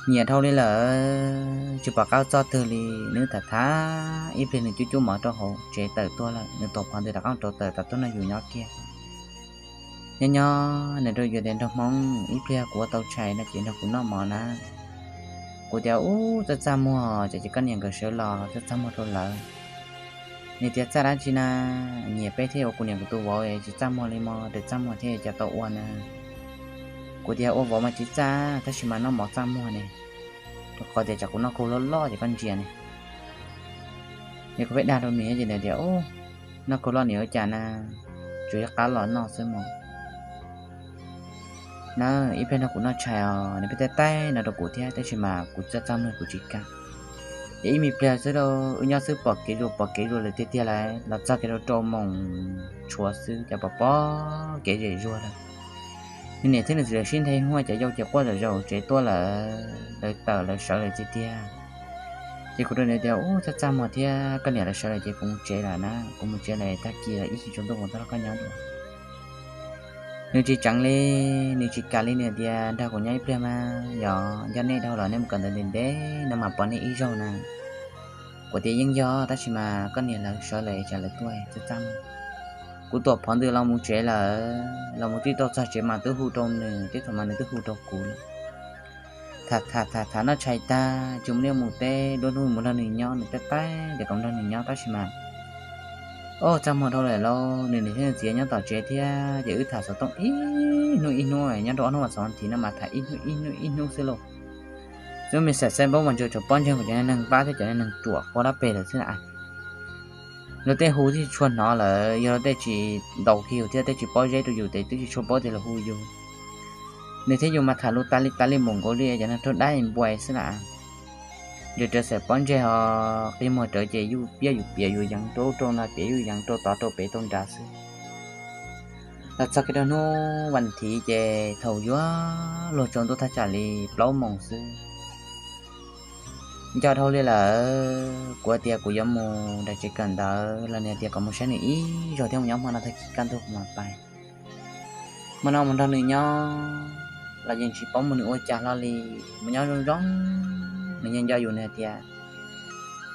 Nyiam dhau li lawm, tsis pom qab txoj twg li. Nws tham tham ib pliag nws cub cub mov rau hauv tsev tawm tuaj lawm, nws tuam phov ntws rov qab rau tawm tas tuaj nrog yus nyob kiag. Nyob nyob nws rau yus tias, Nraug Hmoob, ib pliag kuv ua tau tshais no ces nrog kuv noj mov na. Kuv tias, Ub, txaj txaj muag, ces koj niam nkawd sawv los txaj txaj muag rau lawv. Nws tias, Txaj dab tsi na? Nyiam peb thiaj ua kuv niam kuv tus vauv es tsis txaj muag li mog, raws txaj muag thiaj cas tau ua na. Kuv tias, Ua vauv mas tsis txaj, tab sis mas noj mov txaj muag ne, rau qhov tias tsam kuv noj kaug loj loj ces koj ntsia ne. Yog kuv pheej dag rau nws ces nws tias, Ub, noj kaug loj nws ua cas na, tsuas yog qab los noj xwb mog. Na, ib pliag nrog kuv noj tshais os, nws pheej taij taij no rau kuv thiab, tab sis mas kuv txaj txaj muag kuv tsis kam. Ces ib me pliag xwb lauj, wb nyob xwb pom kev zuag pom kev zuag lawm tiag tiag lawm, los txog kev rau rau moos tshuav xwb ces pom pom kev zem zuag lawm. Nws niam thiab nws txiv lawv sib nthe huaj, cov yau ces quaj zom zaws tsev tuaj lawm, lawv tawm lawv sawv lawm tiag tiag. Ces kuv rau nws tias, Ub, txaj txaj muag thiab, koj niam lawv sawv lawm ces kuv mus tsev lawm na, kuv mus tsev lawm, tag kis los ib chim tsaus ntuj kuv tuaj nrog koj nyob dua. Nws tsis tseev li, nws tsis kam li, nws tias, Nrog kuv nyob ib pliag mas, yog nco nej dhau los nej mus kawm ntawv ntev ntev no mas pom nej ib zaug na. Kuv tias, Yeej yog, tab sis mas koj niam lawv sawv lawm tsam lawv tuaj txaj txaj muag. Kuv tuam phov ntws los mus tsev lawm, los mus tib tau txog tsev mas twb hu rau nws, tib thaum mas nws twb hu rau kuv lawm. Tham tham tham tham noj tshais tag, tsis mus liaj mus teb, dua hnub mus nrog nws nyob, nws taij taij ces kom nrog nws nyob, tab sis mas, o, txaj muag dhau lawm lauj, nws niam thiab nws txiv nyob tom tsev thiab, ces wb tham xov tooj ib hnub ib hnub, nyob rau ob hnub vas xov thiv no mas tham ib hnub ib hnub ib hnub xwb lauj. Xub me xaim xaib npaub mas ntsuas cov pob ntseg, cov neeg npab thiab cov neeg ruam qua dab pes lawm xwb na. Luag tej hu twb tsis tshua hnov lawm, yog luag tej tsis ntaus kiag yus thiab tej tsis pob zeb rau yus ces twb tsis tshua paub tias luag hu yus. Nws thiab yus mas tham lus tas li tas li mus nkaus li cov neeg raug dab npua xwb na. Ntsuas rawv xaim pob ntseg ho qi muag rawv ces yus piab yus piav yus yeev rau ub rau no, piav yus yeev rau tod rau pem tau nrad xwb. Los txog kiag rau hnub vas thiv ces thaum yuav luag tsaus ntuj thaj tsam li plaub moos xwb, Nco dhau li lawm, kuv tias kuv yuav mus nram tsev kawm ntawv los nws tias kom mus saib nws ib zaug thiab mus nyob hmo no tag kis kaj ntug kuv mam pais. Hmo no mus nrog nws nyob los yeej tsis paub mus nws ua cas hlo li. Mus nyob zoo zoo, nws yeej nco yus, nws hais tias,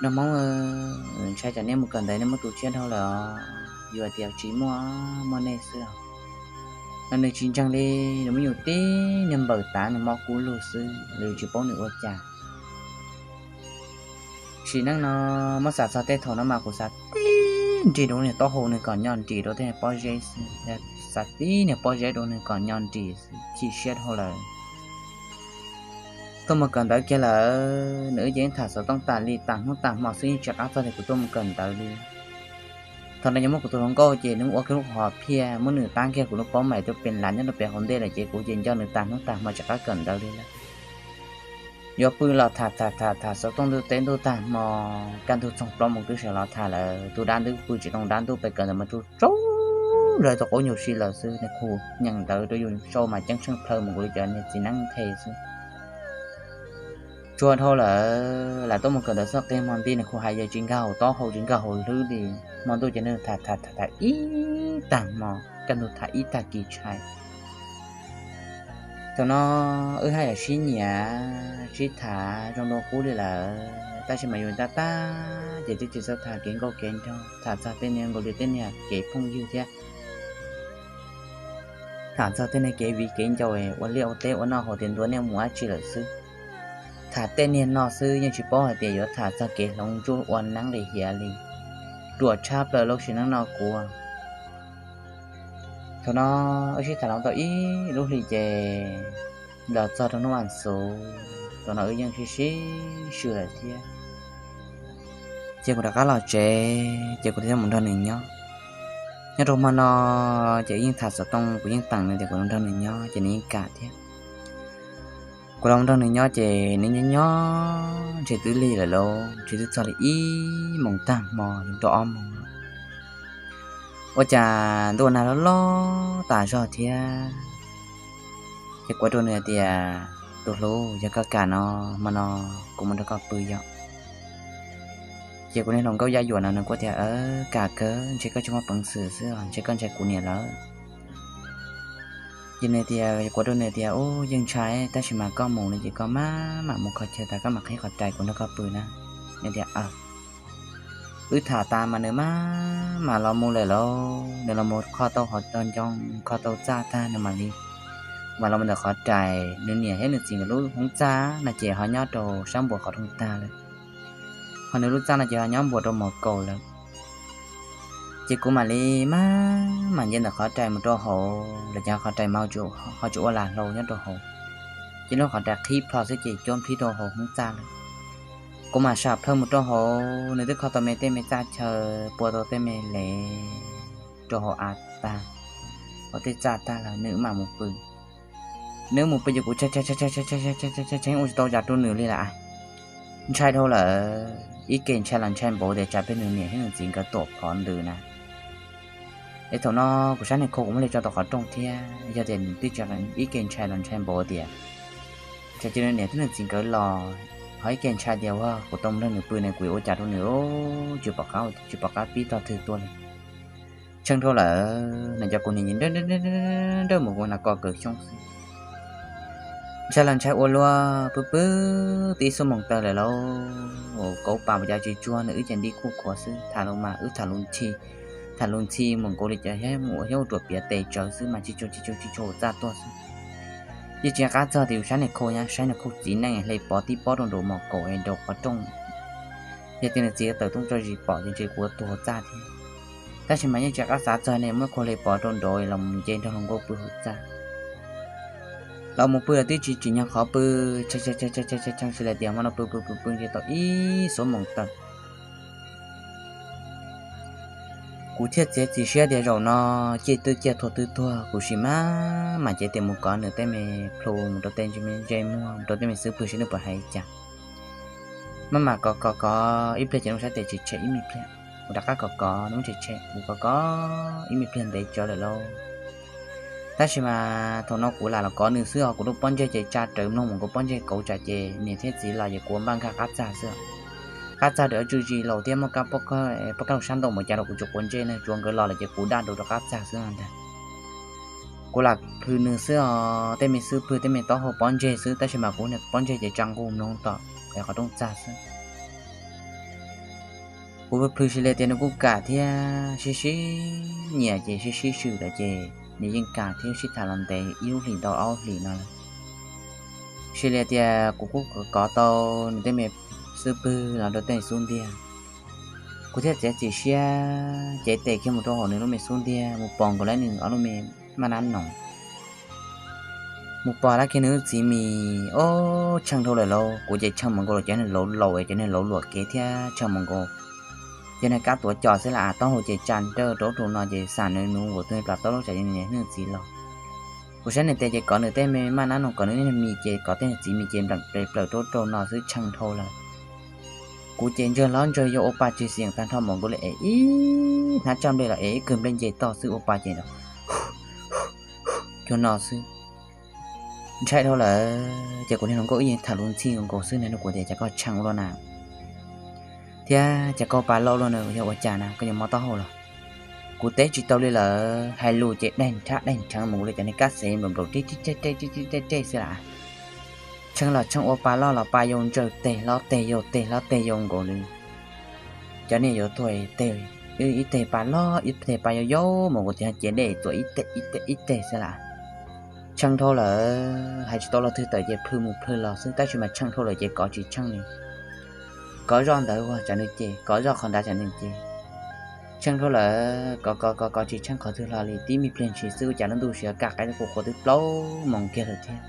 Nraug Hmoob, ntshai tsam nej mus kawm ntawv nej muab tu tsiab dhau lawm os. Yus hais tias, Tsis muaj, muaj nej xwb os. Los nws tsis ntseeg li, nws muab yus tib niag npawm tav nws mob kub lug xwb los yus tsis paub nws ua cas. Sim neej no muab xav txog tej thaum no mas kuv xav tib nrig rau niag taub hau nws kom nyo nris rau tej niag pob zeb xwb, xav tib niag pob zeb rau nws kom nyo nris xwb, chim siab dhau lawm. Tuaj mus kawm ntawv kiag lawm, nws wb ces yeej tham xov tooj tas li tas hnub tas hmo xwb, yeej tsis qab txog tias kuv tuaj mus kawm ntawv li. Thaum no yog muab kuv tus hluas nkauj ces nws ua kiag lub hom phiaj, muab nws tab kiag kuv lub paub mais tuaj pes lav nyob rau pem hauv ntej lawm ces kuv ces nco nws tas hnub tas hmo tsis qab kawm ntawv li lawm. Yuav pw los tham tham tham tham xov tooj ntuj teb ntuj tag hmo, kaj ntug txog plaub moos twb sawv los tham lawm. Tus dab ntub pw tsis tau dab ntub pem kawm ntawv mas tsaug tsaug zog tau qaub ncaug si lawm xwb, nws khu nyeem ntawv rau yus sau mas ceeb tsheej plhaw mus kuv li cov niag txiv neeb qhe xwb. Tsuag dhau lawm, lam tuaj mus kawm ntawv txog qig hmo nti nws khu hais yawg tsis nkag hauv taub hau tsis nkag hauv hlwb li. Hmo ntuj ces nws tham tham tham tham ib tag hmo, kaj ntug tham ib tag kis tshais. Thaum no wb haj yam sib nyiam sib tham zoo dua qub li lawm, tab sis mas yus tab tag ces twb tsis txawj tham kev nkauj kev nraug, tham txog tej niag nkaus li tej niag kev phooj ywg thiab, tham txog tej niag kev viv kev ncaus ua liaj ua teb ua noj haus tias ntua niaj mus dab tsi lawm xwb. Tham tej niag no xwb yeej tsis paub hais tias yuav tham txog kev hloov ntsuj ua neeb li hiav li. Ruam tshaj plaws lub sim neej no kuv. Thaum no wb sib tham hloov tau ib lub hlis ces los txog rau hnub vas xuv, thaum no wb yeej sib sib swm lawm thiab. Ces kuv rov qab los tsev ces kuv thiaj mus nrog nws nyob. Nyob rau hmo no ces wb yeej tham xov tooj, kuv yeej teem nws tias kuv nrog nws nyob ces nws yeej kam thiab. Kuv los nrog nws nyob ces nws nyob nyob ntshe twb lig lawm lauj, ntshe twb txog li ib moos tag hmo rau ob moos. Ua cas ntuj ua nag loj loj tas zog thiab. Ces kuv hais rau nws hais tias, Tus hlub, yog koj kam no, hmo no kuv mus nrog koj pw yom. Ces kuv niag hluas nkauj yaj yuam no nws kuj tias, Kam kawg, ntshe koj tsis muaj peev xwm xwb os, ntshe koj ntshai kuv niam lawm. Ces nws tias, kuv hais rau nws tias, Ub, yeej ntshai tab sis mas koj mus no ces koj maj mam mus kho chaw tas koj mam qhib qhov rais kuv nrog koj pw na. Nws tias, Wb tham tas mas nws maj mam los mus lawm lauj, nws los mus kho tau hauv tog ncoo, kho tau txaj tag nws mam li, mam los mus ntawm qhov rais. Nws niam thiab nws txiv nkawd lub hoob txaj no ces ho nyob rau sab npuas qhov rooj tag lawm, ho nws lub txaj no ces ho nyob npuas rau mos kaus lawm. Ces kuv mam li maj mam nce ntawm qhov rais mus rau hauv lawm ces qhov rais mas ho tsis ua lag hlau nyob rau hauv, ces lub qhov rais qhib plho xwb ces cuab nplhib rau hauv hoob txaj lawm. Kuv mam sam plhaw mus rau hauv, nws twb kho tau me tej me txaj chaw, pua tau tej me lev rau hauv av tag, hauv tej txaj tag lawm nws mam mus pw. Nws mus pw ces kuv tshee tshee ua tsis tau zam rau nws li lawm. Ntshai dhau lawm, ib ke ntshai los ntshai npaum tias tsam peb nws niam thiab nws txiv nkawd tuam phov ntws na. Es thaum no kuv sab niag khau kuv muab li tso tau qhov rooj thiab, yog tias nws twb tsis ib ke ntshai los ntshai npaum tias tsam cia nws niam thiab nws txiv nkawd los, ho ib ke ntshai tias ua kuv tau mus nrog nws pw ne kuv yuav ua cas rau nws, tsis pom qab, tsis pom qab pib tog twg tuaj li. Tshee dhau lawm, nws cov kuv niam nrawj nrawj mus kuv nas ko kaw xyoob xwb. Ntshai los ntshai ua luaj, pw pw twb ib xuab moos tawm lawm lauj, kauv pas mus cas tsis tsuag, nws wb ces nti kuj khuav xwb, tham lus mas wb tham lus ntxhi, tham lus ntxhi mus nkaus li cas mus ua hiab ua ruam piav tes tsawv xwb mas tsis tshua tsis tshua tsis tshua txaj tuaj xwb. Yeej tsis qab txog tias yus sab niag khau, saib niag khau txiv neej hle pov tib pob rau nraum mos kaum es nraum qhov rooj. Yog tias nws txiv tawm tuaj tso zis pom ces ntshe kuv tuag txaj thiab. Tab sis mas yeej tsis qab xav txog ne, muab khau hle pov rau nraud los mus nce nrog hluas nkauj pw hauv txaj. Los mus pw los twb tsis tsim nyog qhov pw, tshee tshee tshee tshee tshee tshee tshee tsis hais tias hmo no pw pw pw pw nce tau ib xuab moos tawm. Kuv thiaj txiav txim siab tias zaum no ciaj twb ciaj tuag twb tuag, kuv sim maj mam cev tes mus kov nws tej me plhu, mus rau tej me ntsej muag, mus rau tej me xub pwg seb nws puas hais cas. Maj mam kov kov kov ib pliag ces nws saib tes tsis tshem ib me pliag. Kuv rov qab kov kov nws muab tshem tshem, kuv kov kov ib me pliag ntev tsawv lawm lauj. Tab sis mas thaum no kuv lam los kov nws xwb os, kuv lub pob ntseg ces tsa rawv mloog mus nkaus pob ntseg kauv tsam ces niam thiab txiv los ces kuv npaj nkag qab txag xwb. Qab txag rawv tsw zis laus thiab muaj kab pob kaj lug sab ntoo mus cas rau kuv tsis quav ntsej ne, tsuav nkawd los lawm ces kuv daj nrau rau qab txag xwb ntag. Kuv lam plhws nws xwb os, tej me xub pwg tej me taub hau pob ntseg xwb, tab sis mas kuv niag pob ntseg ces tsa nqug mloog tom qhov rooj txag xwb. Kuv plhws si li tias nws kuj kam thiab, sib sib nyiam ces sib sib swm lawm ces nws yeej kam thiab, sib tham los ntev ib lub hlis ntau ob lub hlis no lawm. Si li tias kuv kuj kov tau nws tej me xub pwg los rau tej xub ntiag. Kuv thiaj txiav txim siab cev tes kiag mus rau hauv nws lub me xub ntiag mus pos nkaus lawv nws ob lub me maj nab noos. Mus pos lawv kiag nws lub txiv mis, ob, tsheej dhau lawm lauj. Kuv ces tsheej mus nkaus los cov niag lauv laus, cov niag lauv luam kev thiab tsheej mus nkaus. Ces nws kab tuav cos xwb las, taub hau ces tsa nrawj rau ub rau no ces xam nws nus nkaus tus plas taub lub tsam nws niam nws txiv los. Kuv saib nws tes ces kov nws tej me maj nab noos, kov nws niag mis ces kov tej niag txiv mis ces npleem plaws rau ub rau no xwb, tsheej dhau lawm. Kuv ces ntsawg hlob ntsawg yau ua pa tsis xyeem tag nrho mus nkaus li es ib hnab tsaj nplej los es ib kawg nplej nce toj xwb ua pa ces cuag no xwb. Ntshai dhau lawm ces kuv niag hluas nkauj wb yeej tham lus ntxhi nkaus xwb na, nug kuv tias cas koj tsheej ua luaj na, thiab cas koj pa loj luaj na, yog ua cas na koj yuav mob taub hau los? Kuv teb tsis tau li lawm, hais lus ces daig nrhab daig nrheev mus li cov niag kab xev nplaum nplaum reb reb reb reb reb reb xwb las. Tsheej los tsheej ua pa loj los pa yau ntsaws teg hlob teg yau teg hlob teg yau nkaus li cov niag yuav tuag teg, ib teg pa loj ib teg pa yau yau mus nkaus tias cia dej txuas ib teg ib teg ib teg xwb las. Tsheej dhau lawm hais tsis tau lo twg tawm ces plhws mus plhws los xwb, tab sis mas tsheej dhau lawm ces kov tsis tsheej li. Kov zoj ntawd ua tsam nws ces, kov zoj qhov nrad tsam nws ces. Tsheej dhau lawm kov kov kov kov tsis tsheej qhov twg hlo li, tib me pliag ntshis xwb ua cas lub ntuj siav kaj qaib lub qhuav qhuav twb plaub moos kiag lawm thiab.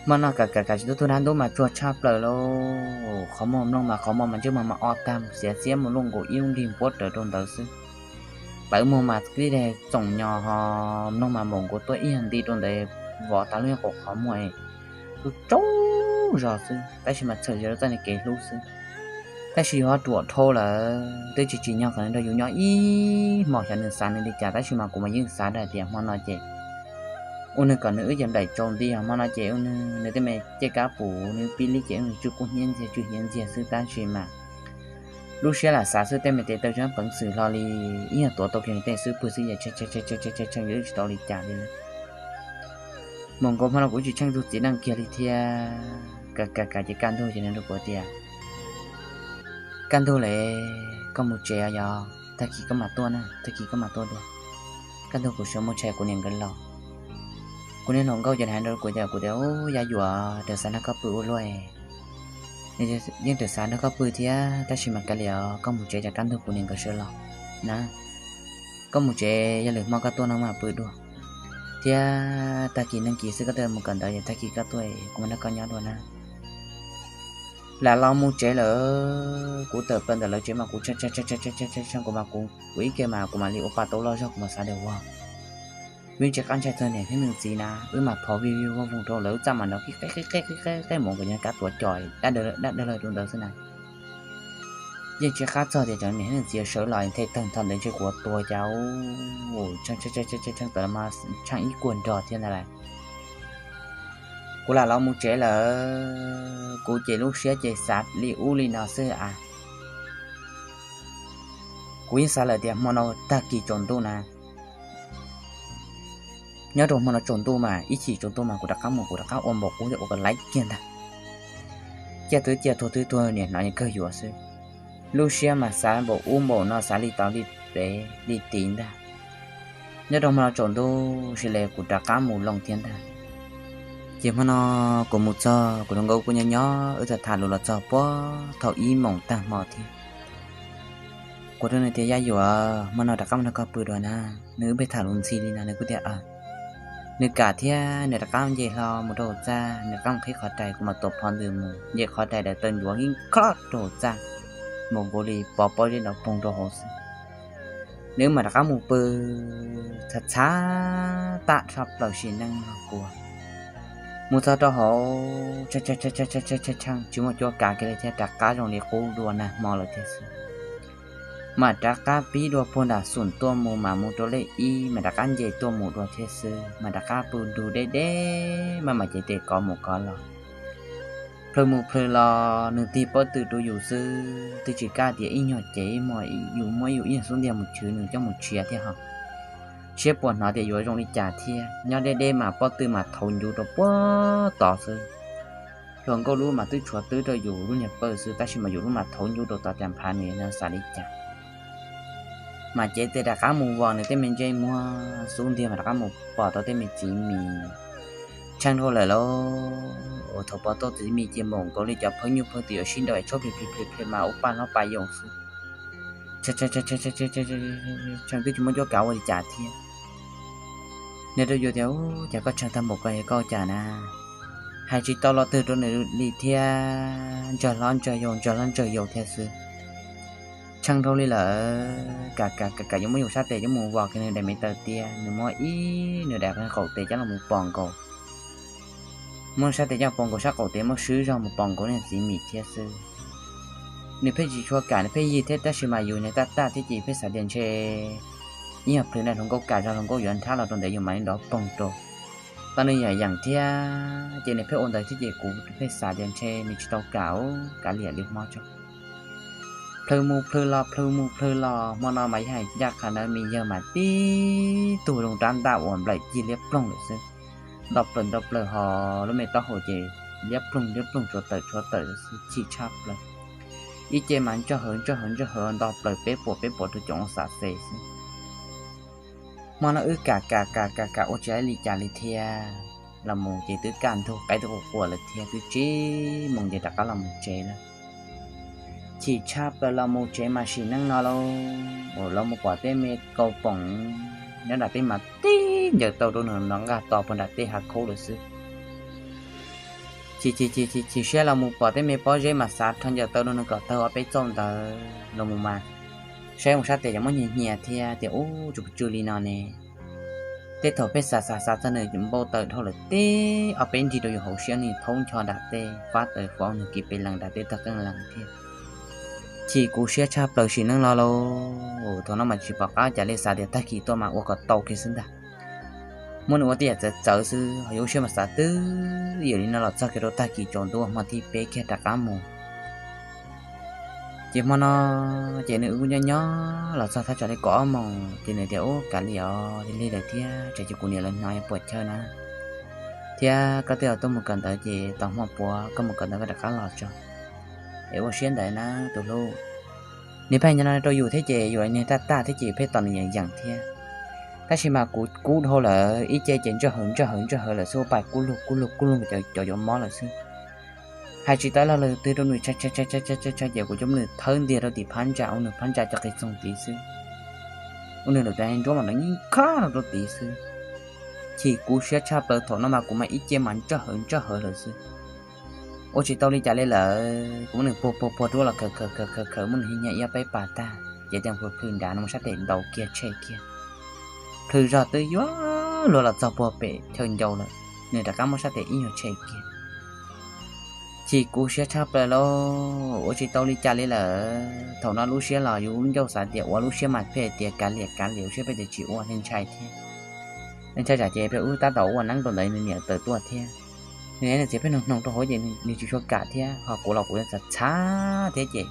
Hmo no kam kam kam tsis tau tug dab ntub mas tsuag tshaj plaws lauj, qhov muag mloog mas qhov muag mas ntsej muag mas o tag xiav xiab mus luj nkaus ib lub nrig npuab rawv rau ntawd xwb. Tawv muag mas tib daig txoom nyos ho mloog mas npaum nkaus tuaj ib yag nti rau ntawd vov tas lub nyuag qhov muag es tub tsaub zog xwb, tab sis mas txhawm zog rau txoj niag kev hlub xwb. Tab sis yuav ruam dhau lawm twb tsis tsim nyog kom nws nrog yus nyob ib hmos, xyov nws xav nws li cas, tab sis mas kuv mas yeej xav hais tias hmo no ces ua nws kom nws wb ces nplaim tsaus nti, hmo no ces ua nws tej me cej kab pum nws pib lib ces ua nws tsw kub hnyiab ntxiag tsw hnyiab ntxiag xwb, tab sis mas lub siab lam xav xwb, tej me tes taw tseeb peev xwm hlo li ib yam tuav tau kiag nws tej xub pwg xwb ces tsheej tsheej tsheej tsheej tsheej tsheej tsis tau li cas li. Mus nkaus hmo no kuv tsis tsheej tug txiv neej kiag li thiab, kam kam kam ces kaj ntug ces nws rau kuv tias, kaj ntug lawm, koj mus tsev os, yog tag kis koj mam tuaj na, tag kis koj mam tuaj dua. Kaj ntug kuv sawv mus tshais kuv niam nkawd los. Kuv niag hluas nkauj ces hais rau kuv tias, kuv tias, ub, Yaj Yuam, raws xav nrog koj pw ua luaj, yeej raws xav nrog koj pw thiab, tab sis mas kav liam, koj mus tsev, kaj ntug kuv niam nkawd sawv los na. Koj mus tsev, yog lwm hmo koj tuaj no mam pw dua, thiab tag kis neeg kis xwb koj tuaj mus kawm ntawv, yog tag kis koj tuaj kuv mam nrog koj nyob dua na. Lam los mus tsev lawm, kuv tawm plaws ntawm lawv tsev mas kuv tsheej tsheej tsheej tsheej tsheej kuv mas kuv ib ke mas kuv mam li ua pa tau loj zog kuv mas xav tias ua, vim tsis qab ntshai txog niam thiab nws txiv na, wb mas phov vij vij voog voog rau lawv, wb txaj mas nrov qib qeb qib qeb qib qeb mus kom nyob kab tuav cos dab dawg dawg lawg rau ntawd xwb na. Yeej tsis qab txog tias cov niam thiab nws txiv sawv los them tawg ntho ntawd ntshe kuv tuag cas, tsheej tsheej tawm los mas tsheej ib kuag nrog thiab ntag lauj. Kuv lam los mus tsev lawm, kuv ces lub siab ces xav li ub li no xwb a. Kuv yeej xav lawm tias hmo no tag kis tsaus ntuj na, nyob rau hmo no tsaus ntuj mas ib chim tsaus ntuj mas kuv rov qab mus, kuv rov qab ua npaum ub thiab ua kom laib kiag ntag. Ciaj twb ciaj tuag twb tuag, niam hnov yeej kawg yuav xwb. Lub siab mas xav npaum ub npaum no, xav li tod li pem li tid ntag. Nyob rau hmo no tsaus ntuj sis li kuv rov qab mus loo thiab ntag. Ces hmo no kuv mus txog, kuv hluas nkauj kuj nyob nyob, wb tham tham lus los txog puag thaum ib moos tag hmo thiab. Kuv rau nws tias, Yaj Yuam, hmo no rov qab mus nrog koj pw dua na. Nws wb pheej tham lus ntxhi li no, nws kuj tias, nws kam thiab, nws rov qab nce hlo mus rau hauv txaj, nws rov qab mus qhib qhov rais, kuv mam tuav phov ntws mus nce qhov rais daws taw ncuav nkib nkhob rau hauv txaj, npaum nkaus li pov pob zeb nrov poog rau hauv xwb. Nws wb mam rov qab mus pw, txhav txhav tag tshaj plaws sim neej no kuv mus txog rau hauv, tsis muaj cuab kav kiag li thiab, rov qab zoo li qub dua nag hmo lawm thiab xwb. Mam rov qab pib dua puag nram xum tuaj mus mas mus rau lej ib, mam rov qab nce tuaj mus dua thiab xwb, mam rov qab pw nrug deb deb, maj mam cev tes kov mus kov los. Plhws mus plhws los nws tig pob tw rau yus xwb, twb tsis kaj tias ib nyuag cev ib muag, yus muab yus ib nyuag xub ntiag mus chwv nws coj mus tshiav thiab hos. Siab puas hnov tias yuav zoo li cas thiab, nyob deb deb mas pob tw mas thauv ncuv rau puag tod xwb. Hluas nkauj lub mas twb tshuav twb rau yus lub niag pawj xwb, tab sis mas yus lub mas thauv ncuv rau tod, cas nphav nws xav li cas. Mas cev tes rov qab mus vos nws tej me ntsej muag, xub ntiag mas rov qab mus pom tau tej me txiv mis. Tsheej dhau lawm lauj, uas thaum pom tau txiv mis ces npaum nkaus li cov phawj nyuj phawj twm yuav sib nraus es tshuab plig plig plig mas ua paj hlob paj yau xwb. Tsheej twb tsis muaj cuab kav ua li cas thiab. Nws rau yus tias, Ub, cas koj tsheej tag npaum ko es koj ua cas na? Hais tsis tau lo twg rau nws li thiab, ntsawg hlob ntsawg yau ntsawg hlob ntsawg yau thiab xwb. Tsheej dhau li lawm, kam kam kam yuav muab yus sab tes coj mus vos kiag nws daim me taw tiab, nws muab ib nws daim qaum tes coj los mus pos nkaus. Muab sab tes coj pos nkaus sab qaum tes, muab swb zog mus pos nkaus niag txiv mis thiab xwb. Nws pheej tsis tshua kam, nws pheej yig thiab, tab sis mas yus niag taj taj thiab ces pheej xav tias ntshe ib nyuag plhws na hluas nkauj kam zog hluas nkauj yuav nrhab los rau ntawd yus mam li nrov poog rau. Tau nws yam yeem thiab ces nws pheej ua ntawd thiab ces kuv pheej xav tias ntshe nws tsis tau kam, kav liam li hmo tso. Plhws mus plhws los plhws mus plhws los, hmo no mas yog hais ncaj qha ntawd me yawg mas tib tug zoo rab ntaj uas nplaim cig liab ploog lawm xwb. Nto plaws nto plaws hos lub me taub hau ces liab ploog liab ploog tshuav tawm tshuav tawm xwb, chim tshaj plaws. Ib ce mas ntsawj hawv ntsawj hawv ntsawj hawv nto plaws peb puas peb puas rau caum xav xes xwb. Hmo no wb kam kam kam kam kam ua tsis li cas li thiab. Los mus ces twb kaj ntug qaib twb quas quas lawm thiab, twb tsib moos ces rov qab los mus tsev lawm. Chim tshaj plaws los mus tsev mas sim neej no lauj, los mus pom tej me kau poom nyob nram tej mas tib ncaws tau rau nws nrov nqaj to puag nram tej hav khaub lawm xwb. Chim chim chim chim siab los mus pom tej me pob zeb mas xav rho ncaws tau rau nws kom tawg ob peb txauj ntawd los mus mas saib mus sab tes cov muab nyias nyias thiab tias ub tsum tsw li no ne. Tej thaum pheej xav xav xav txog nws npau taws dhau lawm tib ob peb nrig rau yus hauv siab, nws thaub ncho nram tej fab taws fov nws kiv pes lees nram tej tog qeej lees thiab. Chim kuv siab tshaj plaws sim neej no lauj, thaum no mas tsis pom qab cas li, xav tias tag kis tuaj mas ua kom tau kiag xwb ntag. Muab nws ua tej yam txawv txawv xwb, ho yuav lub siab mas xav twb yam li no los txog kiag rau tag kis tsaus ntuj hmo thib peb kiag rov qab mus. Ces hmo no ces nws wb nyob nyob los txog thaj tsam li kaum ob moos ces nws tias ub kav liam os, lig lawm thiab, tsam ces kuv niam lawv hnov yuav puas chawj na, thiab koj twb tuaj mus kawm ntawv ces tos hmo puav koj mus kawm ntawv koj rov qab los tso, es ua siab ntawd na tus hlub. Nws pheej nyob no rau yus thiab ces yus niag taj taj thiab ces pheej tos nws yeem yeem thiab. Tab sis mas kuv kub dhau lawm, ib ce ces ntsawj hawv ntsawj hawv ntsawj hawv lawm xwb, ua pais kub lug kub lug kub lug cov yuav mob lawm xwb. Hais tsis tau lo lus twg rau nws, ces kuv coj nws thawb ntiag rau tim phab ntsa, ua nws phab ntsa cov qis txoog tid xwb, ua nws lub ntsuab mas nws nkag rau tid xwb. Chim kuv siab tshaj plaws, thaum no mas kuv mas ib ce mas ntsawj hawv ntsawj hawv lawm xwb. Ua tsis tau li cas li lawm, kuv muab nws puag puag puag rau los khawm khawm khawm khawm khawm muab nws hia ib peb pas tag ces tes plhws nrad no muab sab tes ntaus kiag tshem kiag. Plhws zog twb yuav luag los txog puag pem chaw ncau lawm, nws rov qab muab sab tes ib nyuag tshem kiag. Chim kuv siab tshaj plaws lauj, ua tsis tau li cas li lawm. Thaum no lub siab los yus ncauj xav tias ua lub siab mas pheej tias kav liam kav liam, lub siab pheej tias tsis ua, ntshai thiab. Ntshai tsam ces pheej wb tab tom ua neeb rau ntawd nws niam tawm tuaj thiab. Nws niam nws txiv pheej nug nug rau hauv ces nws tsis tshua kam thiab, ho kuv los kuv yeej txav txhav thiab ces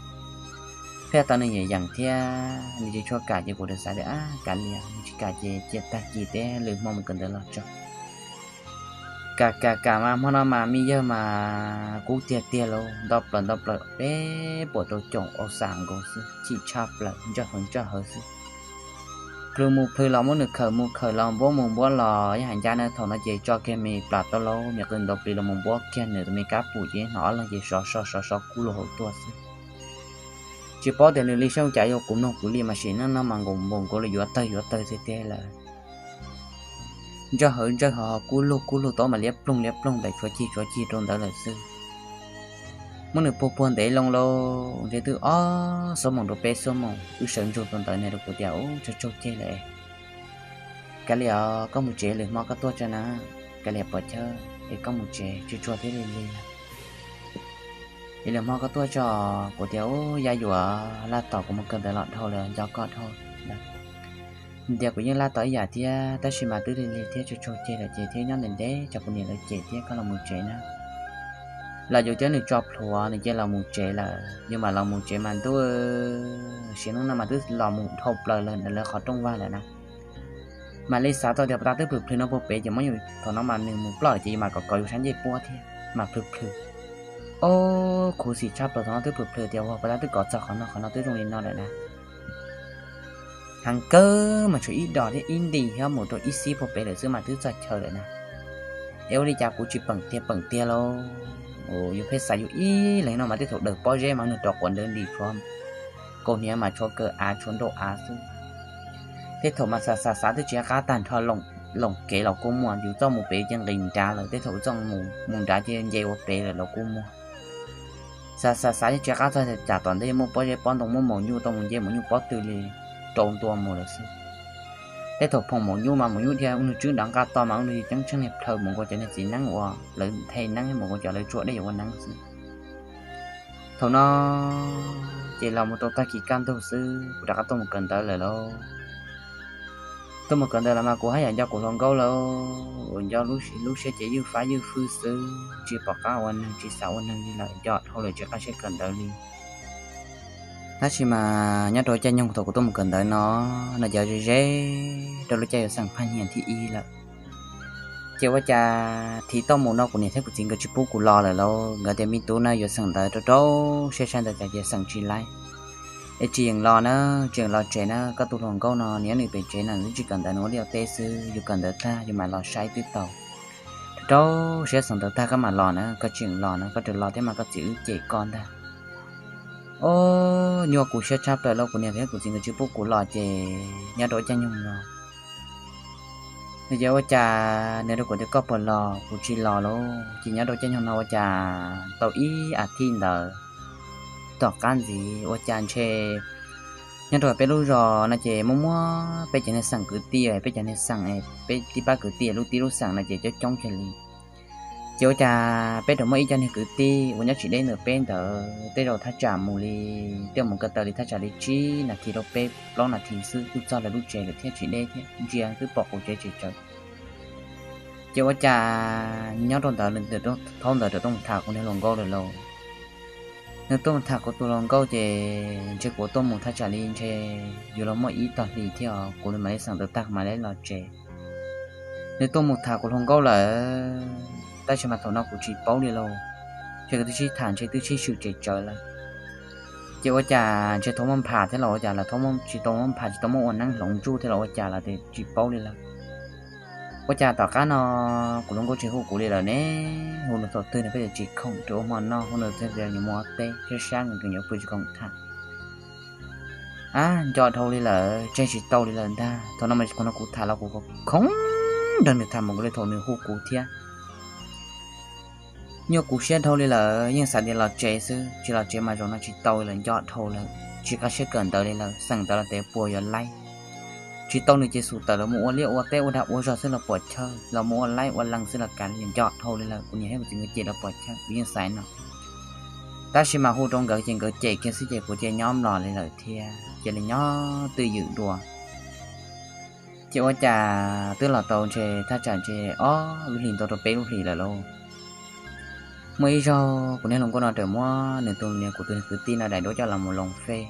pheej tau nws yeem yeem thiab nws tsis tshua kam ces kuv thiaj xav tias kav liam, nws tsis kam ces cia tag kis teb lwm hmo mus kawm ntawv los tso. Kam kam kam mas hmo no mas me yawg mas kub tiag tiag lauj, nto plaws nto plaws peb puas rau caum aus xas nkaus xwb, chim tshaj plaws ntsawj hawv ntsawj hawv xwb. Plhws mus plhws los muab nws khawm mus khawm los, npuab mus npuab los, yog hais ncaj na thaum no ces tso kiag me plas tau lauj, me qw ntaus plis los mus npuab kiag nws tus me kab pum ces hnov ob leeg ces sov so sov so kub lug hauv tuaj xwb. Tsis paub tias nws li sab cas, yog kuv mloog kuv li mas sim neej no mas nkaus npaum nkaus li yuav tawg yuav tawg tiag tiag lawm. Ntsawj hawv ntsawj hawv kub lug kub lug tau mas liab ploog liab ploog ntawm tshuav cig tshuav cig rau ntawd lawm xwb. Muab nws puag puag ntev loo lauj, ntshe twb ob xuab moos rau peb xuab moos wb sawv ntsug rau ntawd, nws rau kuv tias ub tsaug tsaug ceg lawm, kav liam os, koj mus tsev lwm hmo koj tuaj tso na, kav liam pov chawj es koj mus tsev tsuag tsuag thiab lig lig lawm. Ces lwm hmo koj tuaj tso. Kuv tias, Ub, yaj yuam, laj tom kuv mus kawm ntawv los dhau lawm, nco koj dhau. Nws tias, Kuv yeej laj tom ib yam thiab, tab sis mas twb lig lig thiab tsaug tsaug ceg lawm ces thiab nyob ntev ntev tsam kuv niam lawv cem thiab, koj los mus tsev na. Los yus thiab nws tso plhuav, nws cia los mus tsev lawm. Yus mam los mus tsev mas ntuj, sim neej no mas twb los mus dhau plaws lawm ntawm lawv qhov rooj vag lawm na. Mam li xav tau tias puas tas twb plhws plhws no puag pem ces muab yus thaum no mas nws mus ploj lawm ces yus mam kom kov yus sab ncej puab thiab mas plhws plhws. Ob, khuv xim tshaj plaws, thaum no twb plhws plhws tias ua puas tas twb kov txog qhov no, qhov no twb zoo li no lawm na. Heev kawg mas tshuav ib dos thiab ib nti thiab mus rau ib xib puag pem lawm xwb mas twb txog chaw lawm na. Es ua li cas kuv tsis peem tiag peem tiag lauj? Yus pheej xav yus ib leeg no mas tej thaum daws pob zeb mas nws rov quav ntawv nti tshuav kaus hniav mas tshuav kaw av tshuav nraum av xwb. Tej thaum mas xav xav xav twb tsis qab tag nrho, loos kev los kuj muaj, yus txoj mus pem ces nqis nrad lawm, tej thaum txoj mus nrad ces nce ua pem lawm los kuj muaj. Xav xav xav yeej tsis qab txog, cas tom ntej muaj pob zeb pob ntoo, muaj maum nyuj, tau mus nce maum nyuj pob tw li rau ntua mus lawm xwb. Tej thaum phoom maum nyuj mas maum nyuj dhia ua nws tswb nrad nqaj toj mas ua nws ceeb tsheej li plhaw mus nkaus cov niag txiv neeb uas lawv nthe neeb, mus nkaus cov lawv tsua dej yuav ua neeb xwb. Thaum no ces los mus tau tag kis kaj ntug xwb, kuv rov qab tuaj mus kawm ntawv lawm lauj. Tuaj mus kawm ntawv lawm mas kuv haj yam nco kuv hluas nkauj lauj, uas nco lub siab ces ywj fab ywj fwj xwb, tsis pom qab ua neeg, tsis xav ua neeg li lawm, nco dhau lawm tsis qab siab kawm ntawv li. Tab sis mas nyob rau caij nyoog thaum kuv tuaj mus kawm ntawv no, no ces ze ze rau lub caij yuav xeem phaj nyiaj thib ib lawm. Ces ua cas thib tau mus no kuv niam thiab kuv txiv nkawd tsis pub kuv los lawm lauj, nkawd tias me tub na yuav xeem ntawv rau rau siab sai ntawd cas ces xeem tsis laib. Es tsis yeem los na, tsis yeem los tsev na, koj tus hluas nkauj no nws nyob nws pem tsev na, nws twb tsis kawm ntawv, nws ua liaj ua teb xwb, yus kawm ntawv tag yus mam los saib twb tau. Rau rau siab xeem ntawv tag koj mam los na, koj tsis yeem los na, koj tseem los thiab mas koj txiv wb cem koj ntag. Ob, nyuaj kuv siab tshaj plaws lauj, kuv niam thiab kuv txiv nkawd tsis pub kuv los ces nyob rau ua caij nyoog no. Nws ces ua cas nws rau kuv tias koj puas los, kuv tsis los lauj. Ces nyob rau caij nyoog no ua cas tau ib as thiv ntawd tom qab ntxiv ua cas ntshe nyob rau peb lub zos no ces muaj muaj peb cov niag xeem kwv tij, peb cov niag xeem, peb tib pab kwv tij lub tib lub xeem no ces coob coob kawg li. Ces ua cas peb rau muaj ib co niag kwv tij uas nyob tsis deb ntawm peb ntawd, tej zaum thaj tsam mus li, tej mus ko taw li thaj tsam li tsib nas this rau peb plaub nas this xwb twb txog lawv lub tsev lawm thiab, tsis deb thiab, ntsia twb pom qaum tsev tsis tsawv. Ces ua cas nyob rau ntawd nws thaub ntawd rau tuaj mus tham kuv niag hluas nkauj lawm lauj. Nws tuaj mus tham kuv tus hluas nkauj ces ntshe kuv tuaj mus thaj tsam li ntshe yuav los muaj ib tog hlis thiab os, kuv mam li xeem ntawv tag mam li los tsev. Nws tuaj mus tham kuv hluas nkauj lawm, tab sis mas thaum no kuv tsis paub li lauj. Ces kuv twb sib tham ntshe twb sib swm tsev tsawv lawm. Ces ua cas ntshe thaub muab npham thiab los ua cas los thaub tsis tau muab npham, tsis tau muab ua neeb hloov ntsuj thiab los ua cas los tsis paub li lawm. Ua cas tom qab no kuv hluas nkauj tsis hu kuv li lawm ne, hu nws thaum twg nws pheej tias tsis khoom, rau ua hmo noj, hu nws thaum twg nws mus ua teb, thiab sab nws yuav pw tsis khoom tham. Ab, nco dhau li lawm, tseg tsis tau li lawm ntag. Thaum no mas kuv no kuv tham los kuv khoom nrog nws tham mus li thaum nws hu kuv thiab. Nyuaj kuv siab dhau li lawm, yeej xav tias los tsev xwb, tsis los tsev mas zaum no tsis tau li lawm, nco dhau lawm, tsis qab siab kawm ntawv li lawm, xeem ntawv los tes puas yuav laib. Tsis tau nws ces xum tawm los mus ua liaj ua teb ua dag ua zog xwb los puas chawj, los mus ua laib ua lees xwb los kav liam, nco dhau li lawm, kuv niam thiab kuv txiv nkawd cem los puas chawj, kuv yeej xaiv no. Tab sis mas hu rau nkawd ces nkawd cem kiag xwb ces kuv cia nyob mlom li lawm thiab, cia li nyob twj ywm dua. Ces ua cas twb los tau ntshe thaj tsam ntshe ob lub hlis ntau rau peb lub hlis lawm lauj. Muaj ib zaug kuv niag hluas nkauj no rawm muab nws tus niag, kuv tus niag kwv tij no daim duab coj los mus loos fej.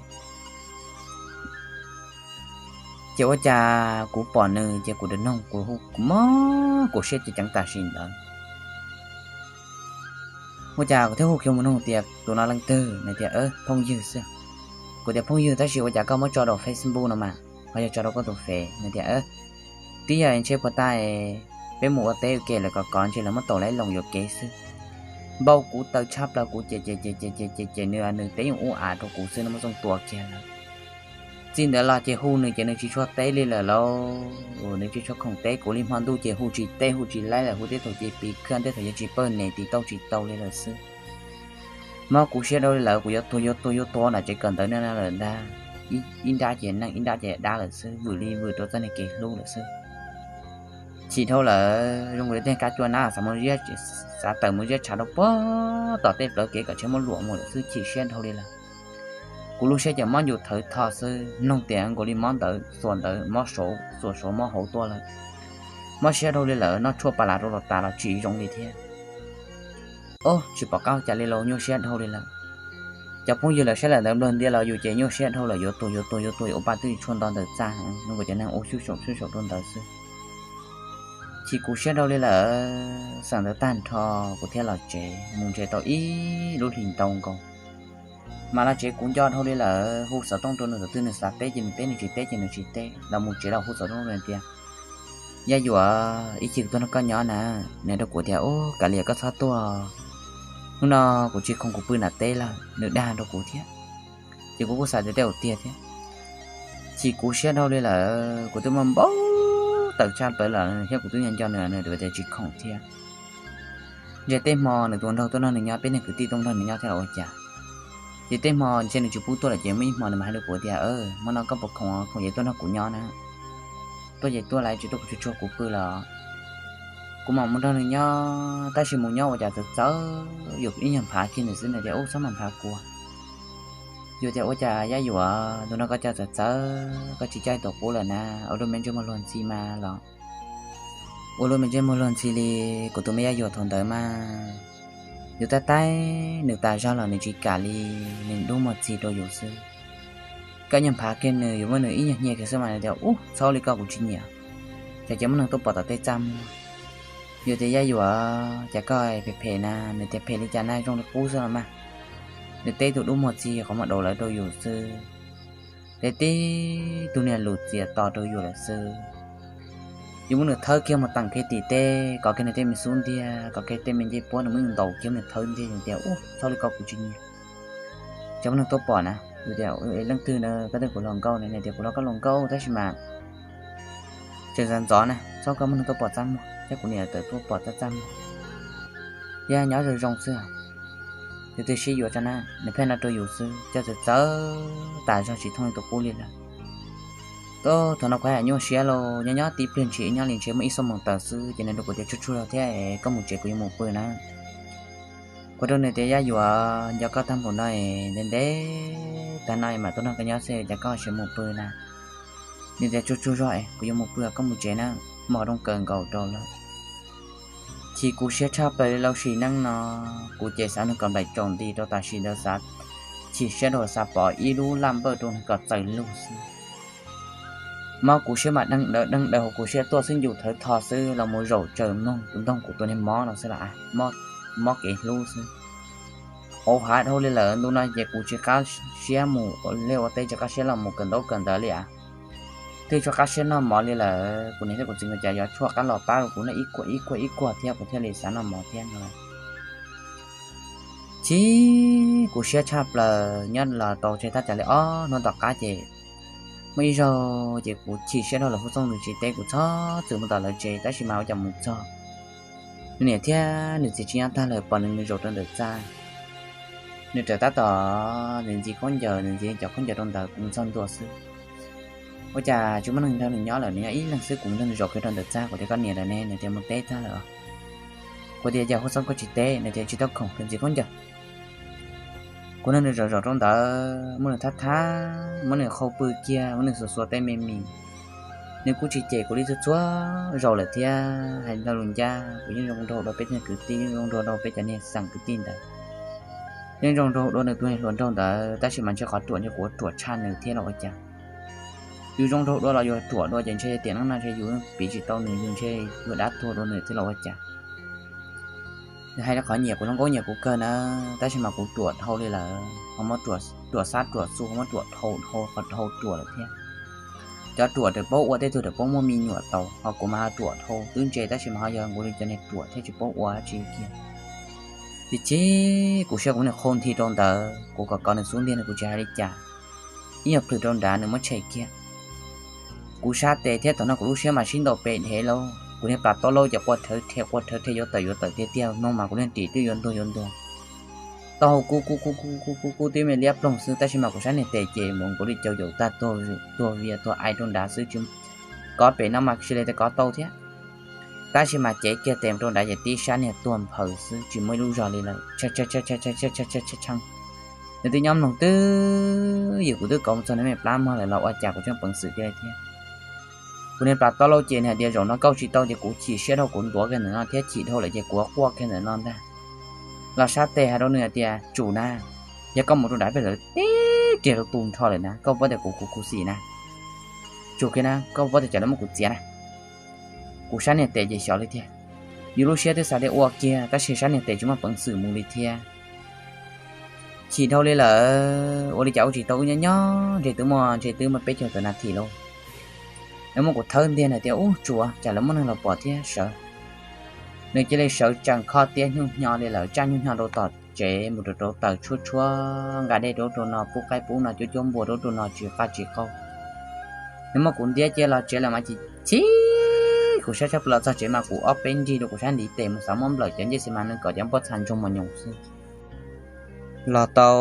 Ces ua cas kuv pom nws ces kuv rawm noog, kuv hu kuv mob kuv siab ceev ceev tam sim ntawd. Ua cas kuv thiaj hu kiag mus nug tias tus no leej twg, nws tias phooj ywg xwb. Kuv tias phooj ywg tab sis ua cas koj muab tso rau Facebook no mas ho yog tso rau koj tus fev? Nws tias tib yam ntshe puas tas peb mus ua teb ua ke lawm kom kov ntshe lawv muab tau lawv loos yuam kev xwb. Npau kuv taw tshaj plaws, kuv cem cem cem cem cem cem nws, nws teb yeej ub av rau kuv xwb, nws muab txooj tua kiag lawm. Txij ntawd los ces hu nws ces nws tsis tshua teb li lawm lauj, nws tsis tshua khoom teb kuv li, hmo ntuj ces hu tsis teb hu tsis laib lawm, hu tej thaum ces piv khaj, tej thaum ces tsis pawj nes, tiv tauj tsis tau li lawm xwb. Mob kuv siab dhau li lawm, kuv yuav tuag yuav tuag yuav tuag nram tsev kawm ntawv no lawm ntag. Ib nrab ces neeg ib nrab ces dab lawm xwb, vwm li vwm rau txoj niag kev hlub lawm xwb. Chim dhau lawm, zoo nkaus li tej kab cua nab xav mus ziab, xav tawm mus ziab tshav rau puag tom tej plawv kev kom tsheb muab luam mus lawm xwb, chim siab dhau li lawm. Kuv lub siab ces mob ncu thawv tho xwb, mloog tias nkaus li mob ntawd xuas ntawd mob saud, xuas saud mob hauv tuaj lawm. Mob siab dhau li lawm, noj tshuaj pa lav rau los tas los tsis zoo li thiab. Ob, tsis pom qab ua cas li los nyuaj siab dhau li lawm. Cov phooj ywg lawv saib lawm ntawd nplawg ntias los yus ces nyuaj siab dhau lawm, yuav tuag yuav tuag yuav tuag yuav ua pa twj ywm tshuaj nto ntawm txaj, zoo nkaus cov neeg ua sub saum sub saum rau ntawd xwb. Chim kuv siab dhau li lawm, xeem ntawd tag nrho kuv thiaj los tsev, mus nres tau ib lub hlis ntau nkaus. Mas los tsev kuv nco dhau li lawm, hu xov tooj rau nws, thaum twg nws xav teb ces nws teb, nws tsis teb ces nws tsis teb, los mus tsev los hu xov tooj rau nws tias, Yaj Yuam, ib chim kuv tuaj nrog koj nyob na. Nws rau kuv tias, Ub, kav liam, koj txhob tuaj, hnub no kuv tsis khoom kuv pw nram teb lawm. Nws dag rau kuv thiab, ces kuv kuj xav tias tej zaum tiag thiab. Chim kuv siab dhau li lawm, kuv twb muaj npau taws tshaj plaws lawm thiab kuv twb nco nco nws, nws tias tsis khoom thiab. Ntshe tej hmo nws tus nraug tuaj nrog nws nyob, peb niag kwv tij tuaj nrog nws nyob thiab los ua cas. Ces tej hmo ntshe nws tsis pub tuaj lawm ces muaj ib hmo nws mam hais rau kuv tias, Hmo no koj puas khoom, khoom ces tuaj nrog kuv nyob na. Tuaj ces tuaj, lawv tsis tuaj kuv tsuag tsuag kuv pw los. Kuv mam mus nrog nws nyob, tab sis mus nyob ua cas txawv txawv, yuav ib nyuag nphav kiag nws xwb, nws tias, Ub, txhob mas nphav kuv. Yus tias, Ua cas Yaj Yuam, ntu no koj coj txawv txawv, koj tsis coj ib tug qub lawm na, ua lub me ntsej muag luag ntxhi mas los. Ua lub me ntsej muag luag ntxhi li kuv tus me Yaj Yuam thaum ntawd mas. Yus tab tais nws tas zog los nws tsis kam li, nws dub muag ntxhi rau yus xwb. Koj nyuag nphav kiag nws, yuav muab nws ib nyuag hnyiab kiag xwb mas nws tias, Ub, txhob li koj, kuv tsis nyiam. Cas cia muab neeg tuaj pom tom tej txaj muag. Yus tias, Yaj Yuam, cas koj phem phem na? Nws tias, Phem li cas na, zoo li qub xwb los mas. Nws teb tus dub muag ntxhi qhov muag daus lawv rau yus xwb. Teb tib tug niag lus txias to rau yus lawm xwb. Yus muab nws thawb kiag mus teem kiag tim teb, kov kiag nws tej me xub ntiag, kov kiag tej me ncej puab, nws muab ntaus kiag, muab nws thawb ntiag, nws tias, Ub, txhob li koj, kuv tsis nyiam. Cia muab neeg tuaj pom na. Yus tias, Leej twg na, koj twb kuv hluas nkauj ne? Nws tias, Kuv los koj hluas nkauj tab sis mas tseem ntxov ntxov na, txhob koj muab neeg tuaj pom txaj muag, thiab kuv niam tawm tuaj pom txaj txaj muag. Yog nyob zoo zoo xwb. Tus twg sib yuav tso na, nws pheej no rau yus xwb, coj txawv txawv tas zog tsis thooj li tus qub li lawm. Thaum no kuv haj yam nyuaj siab lauj, nyob nyob tib pliag ntshis nyob li ntshe muaj ib xuab moos tawm xwb ces nws rau kuv tias, Tsuag tsuag zog thiab, koj mus tsev, kuv yuav mus pw na. Kuv rau nws tias, Yaj Yuam, nco koj tag npaum no, ntev ntev tag no mam tuaj nrog koj nyob xwb, cas koj ho mus pw na? Nws tias, Tsuag tsuag zog es kuv yuav mus pw, koj mus tsev na, muaj qhov rooj kaw nkaus rau lawm. Chim kuv siab tshaj plaws li lauj, sim neej no kuv ces xav nws kom nplaim tsaus nti rau tam sim ntawd, xav chim siab rau xav pov ib lub laj npawj rau nws kom txaws lug xwb. Mob kuv siab mas deeg daws deeg daws hauv kuv siab tuaj xwb, ncu thawv tho xwb los mus zaum tsaws mloog kuv ntoog kuv tus niag mob no xwb las, mob kev hlub xwb. Hauv hav dhau li lawm, ntu no ces kuv tsis qab siab mus liaj ua teb, tsis qab siab los mus kawm ntaub kawm ntawv li as. Twb tsis qab siab noj mov li lawm, kuv niam thiab kuv txiv nkawd cas yuav tshuaj qab los pab rau kuv noj ib kuag ib kuag ib kuag thiab kuv thiaj li xav noj mov thiab no. Chim kuv siab tshaj plaws, nyob los tau tsev tab cas li ob hnub tom qab ces muaj ib zaug ces kuv chim siab dhau lawm, hu xov tooj nws tsis teb, kuv txhob txwm mus tom lawv tsev, tab sis mas ua cas mus txog nws niam thiab nws txiv tsis nyob tag lawm, pom nws nws zaum rau ntawm txaj. Nws rawm tab tom nws ntxiv khaub ncaws, nws ntxiv cov khaub ncaws rau ntawd, kuv mus txog ntua xwb. Ua cas tsis muaj neeg nrog nws nyob lawm, nws nyob ib leeg xwb, kuv mus nrog nws zaum kiag rau ntawm txaj, kuv tias, Koj niam lawm ne? Nws tias, Mus teb tag lawm. Kuv tias, Yog hu xov tooj koj tsis teb? Nws tias, Tsis tau khoom, kuv ntxiv khaub ncaws. Kuv nrog nws zaum zaum rau ntawd, muab nws thab thab, muab nws qhau pw kiag, muab nws xuas xuas tej me mis. Nws kuj tsis cem kuv li, txhua txhua zaus lawm thiab. Hais lo lus ncaj, kuv yeej zoo nraug dua peb tug kwv tij, yeej zoo nraug dua peb cov niag xeem kwv tij ntawd, yeej zoo nraug dua nws tus niag hluas nraug ntawd, tab sis mas ntshe qhov ruam ntshe kuv ruam tshaj nws thiab los ua cas. Yus zoo nraug dua los yus ruam dua ces ntshe tiam neej no ntshe yus piv tsis tau nws, yus ntshe yus dab tuag dua nws thiab los ua cas. Nws hais rau qhov nyiam kuv, hluas nkauj nyiam kuv kawg na, tab sis mas kuv ruam dhau li lawm, ho muab ruam, ruam sab ruam xu, ho muab ruam dhau dhau qhov dhau ruam lawm thiab. Cov ruam raws paub ua, tej tug raws paub muaj me nyuam tau, ho kuv mas ho ruam dhau twb ntse, tab sis mas ho yog kuv li cov niag ruam thiab tsis paub ua dab tsi kiag. Tiam sis kuv saib kuv niag qhau nthi rau ntawd, kuv kom kov nws xub ntiag nws kuj tsis hais li cas. Ib nyuag plhws rau nrad nws muab tshem kiag. Kuv sab tes thiab, thaum no kuv lub siab mas sib ntaus pes dhev lauj, kuv niag plas taub laub ces quaj rhawv rhe quaj rhawv rhe, yuav tawm yuav tawm tiag tiag, no mas kuv niag ris twb yuav ntuag yuav ntuag. Taub hau kub kub kub kub kub kub kub tib me liab ploog xwb, tab sis mas kuv sab niag tes ces mus nkaus li cau yaum tag, tuag vias tuag ais rau nrad xwb, tsis kov pem no mas tsis li tias kov tau thiab. Tab sis mas cev kiag tes mus rau nrad ces tib sab niag tuag nphaws xwb, tsis muaj ib lub zog li lawm. Nws twb nyob mloog twb ywm, kuv twb kauv mus txog nws me plab mog lawm los ua cas kuv tseem peev xwm tiag li thiab. Kuv niag plas tau lauj ces nws hais tias zaum no koj tsis tau ces kuv chim siab dhau, kuv ntuav kiag ntawm no thiab chim dhau lawm ces kuv quaj kiag ntawm no ntag. Los sab tes hais rau nws hais tias tsum na, yog koj mus rau nrad peb lawv tib riam rau tu nrho lawm na, koj paub tias kuv kuv khuv xim na, tsum kiag na, koj paub tias cas lawv muab kuv txiav na. Kuv sab niag tes ces xyov li tiag, yus lub siab twb xav tias ua kiag tab sis sab niag tes tsis muaj peev xwm mus li thiab. Chim dhau li lawm, ua li cas ua tsis tau, wb nyob nyob ntshe twb muaj, ntshe twb muaj peb caug tawm nas this lauj. Nws muab kuv thawb ntiag, nws tias ub tsuav, cas lawv muab neeg los pom thiab, sawv. Nws cia li sawv tsees kho tiab nyuj hnyo li lawm, tsaj nyuj hnyo rau tom tsev mus rau rau taws tshuab tshuab nqa dej rau rau no, pub qaib pub no, cuab cuab npua rau rau no, tsis qaj tsis qaug. Nws muab kuv ntiab cia los tsev lawm mas chim chim kuv siab tshaj plaws. Los txog tsev mas kuv ob peb nrig rau kuv sab ntiv tes mus xav muab nplawm cov ncej xis mas nws kom cov npoj txha ntsoog mos nyoos xwb. Los tau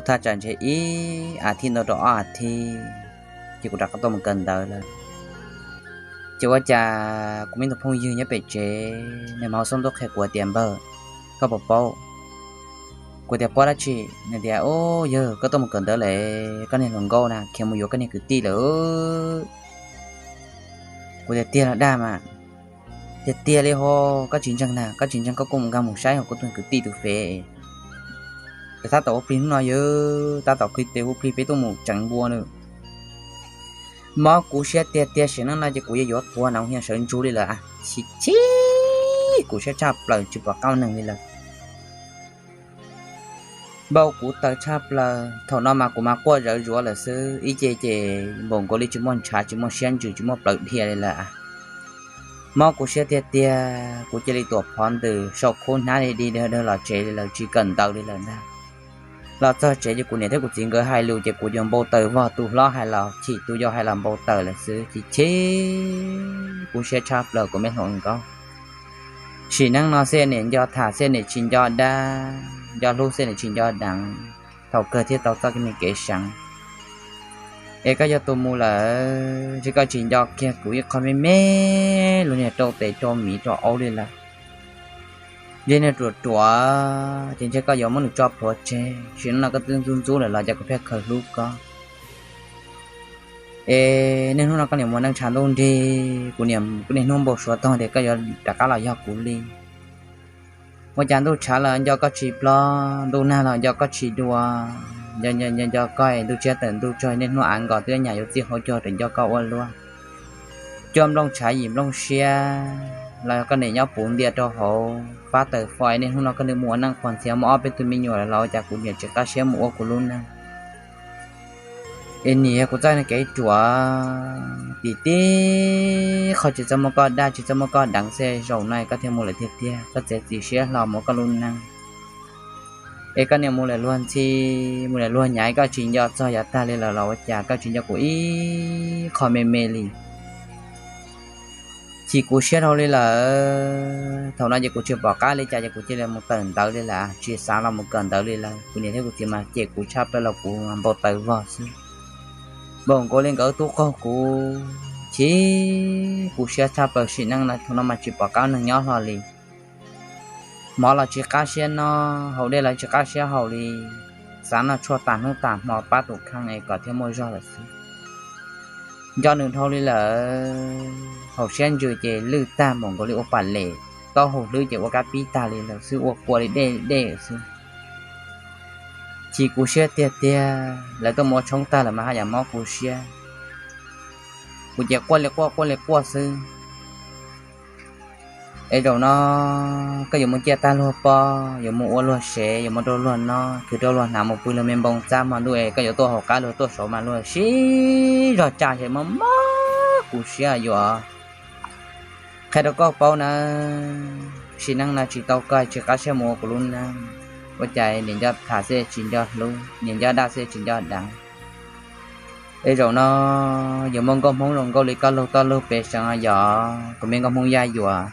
thaj tsam ntshe ib as thiv ntau rau ob as thiv, ces kuv rov qab tuaj mus kawm ntawv lawm. Ces ua cas kuv muaj ib tug phooj ywg nyob pem tsev, nws mas hu xub ntuj qhia kuv tias npawg, koj puas paub? Kuv tias paub dab tsi? Nws tias ub yawg, koj tuaj mus kawm ntawv lawm, koj niag hluas nkauj na khiav mus yuav koj niag kwv tij lawm. Kuv tias tiag los dag mas? Tias tiag li ho, koj tsis ntseeg na, koj tsis ntseeg koj kuj mus nkag mus saib hauv kuv tus kwv tij tus fev. Tab tom ua plig hnub no yawg, tab tom qhib tes ua plig peb tuaj mus tseev npua na. Mob kuv siab tiag tiag, sim neej no ces kuv yuav yuav tuag na, yog sawv ntsug li lawm. Chim chim kuv siab tshaj plaws tsis pom qab neeg li lawm. Npau kuv taws tshaj plaws, thaum no mas kuv mas quaj zawv zuav lawm xwb, ib ce ces npaum nkaus li tsis muaj ntshav tsis muaj siab ntsws tsis muaj plawv dhia li lawm. Mob kuv siab tiag tiag, kuv cia li tuam phov ntws sau khub hnab li di dawg dawg los tsev li lawm, tsis kawm ntawv li lawm ntag. Los txog tsev ces kuv niam thiab kuv txiv nkawd hais lus ces kuv yuav npau taws vog, tus hlob hais los chim, tus yau hais los npau taws lawm xwb. Chim chim kuv siab tshaj plaws kuv me hluas nkauj. Sim neej no xij niam nco tham xij niam tsis nco dab, nco hlub xij niam tsis nco deev, thaum kawg thiaj tau txoj kev seev. Es koj yog tus mus lawm, ntshe koj tsis nco kiag kuv ib qho me me, luag niag rau tes rau miv rau aub li lawm. Yog niag ruam ruam ces ntshe koj yuav muab nws tso plhuav tseg, sim neej no koj twb ntxub ntxub lawm los cas kuv pheej khaws hlub koj. Es niaj hnub no koj niam muaj neej tshav ntuj nrig, kuv niam niaj hnub npau suav tag tias koj yuav rov qab los yog kuv li. Ua cas ntuj tshav los nco koj tsis plob, ntuj nag los nco koj tsis dua, nco nco nco koj es ntuj tsiab tawm ntuj tsaug niaj hnub av nkos twb nyam yuav txij hauv cuag rau nco koj ua luaj. Cuaj nplooj tshav yim nplooj siab los koj niam nyob puv ntia rau hauv fab taws fo, niaj hnub no koj niam mus ua neej qhuas ntxhias muaj ob peb tug me nyuam lawm los ua cas kuv niam tsis qab siab mus ua kuv lub neej. Es nim yog kuv txoj kev ruam, tim tib qho tsis txawj muab koj daj tsis txawj muab koj deev xwb, zaum no koj thiaj mus lawm tiag tiag, koj txiav txim siab hlo mus ua koj lub neej. Es koj niam mus lawm luag ntxhi, mus lawm luag nyav, koj tsis nco txog yav tag li lawm los ua cas koj tsis nco kuv ib qho me me li. Chim kuv siab dhau li lawm, thaum no ces kuv tsis pom qab li cas ces kuv cia li mus kawm ntawv li lawm, tsis xav los mus kawm ntawv li lawm. Kuv niam thiab kuv txiv mas cem kuv tshaj plaws los kuv npau taws vog xwb. Npaum nkaus li nkawd tub qaug kuv, chim kuv siab tshaj plaws, sim neej no thaum no mas tsis pom qab neeg nyob hlo li. Mov los tsis qab siab noj, haus dej los tsis qab siab haus li, xav noj tshuaj tas hnub tas hmo pab tus kheej es kom thiaj muaj zog lawm xwb. Nco nws dhau li lawm, haum siab ntsws ces lwj tag npaum nkaus li ua pam lem, taub hau hlwb ces ua kab pib tag li lawm xwb, ua kua li dej dej xwb. Chim kuv siab tiag tiag, lawv tuaj mus ua tshoob tag lawm mas haj yam mob kuv siab. Kuv ces quaj li quaj quaj li quaj xwb. Es zaum no koj yuav mus ciaj tag luag pob, yuav mus ua luag sev, yuav mus rau luag no, khwv rau luag hnav, mus pw luag me npoo txab hmo ntuj es koj yuav tuaj hauv qab luag tuaj saud mas luag sib zog tsa ces mob mob kuv siab yuav. Qhia rau koj paub na, sim neej no tsis tau koj tsis qab siab mus ua kuv lub neej. Ua cas niam nco tham xwb tsis nco hlub, niam nco daj xwb tsis nco deev. Es zaum no yuav muaj nkauj Hmoob zoo nkauj li koj lug toj lug pes seev yog kuv me nkauj Hmoob Yaj Yuam.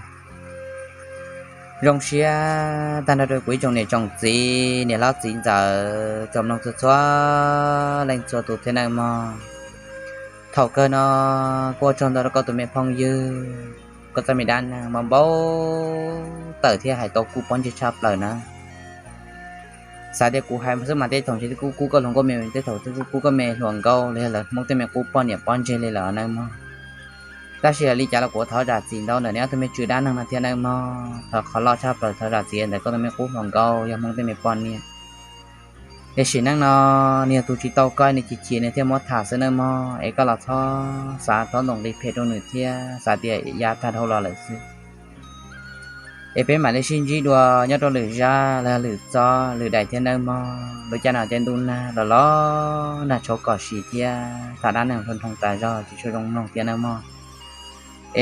Zoo siab tag nrho rau kuv ib tsoom niam tsoom txiv, niam hlob txiv ntxawm, tsoom mloog txhua txhua leej txhua tus thiab nawb mog. Thaum kawg no kuj ua tsaug ntau rau koj tus me phooj ywg. txoj me dab neeg mas npau taws thiab hais tau kub pob ntseg tshaj plaws na. Xav tias kuv hais xwb mas tej thaum ntshe twb kub koj hluas nkauj me, tej thaum twb kub koj me hluas nkauj li, yog lawv Hmoob tej me qub poj niam pob ntseg li lawm nawb mog. Tab sis li cas los kuv thov zam txim ntau ntawm nej ob tug me tswv dab neeg no thiab nawb mog. Thov qhov loj tshaj plaws thov zam txim ntawm koj tus me qub hluas nkauj yog Hmoob tej me poj niam. Tiam sis neej no nws yog tus tsis tau koj, nws chim chim nws thiaj muab tham xwb nawb mog. Es koj los txhob xav txhob ntoos nqi phem rau nws thiab xav tias ya tag dhau los lawm xwb. Es peb mam li sib ntsib dua nyob rau lwm zaj los lwm txoj lwm daim thiab nawb mog. Lub caij no caij ntuj nag los los nag tshauv kom sim thiab tham dab neeg nroo nroo tas zog tsis tshua zoo mloog thiab nawb mog.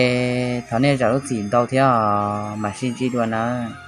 Es thov nej zam lub txim ntau thiab os, mam sib ntsib dua nawb.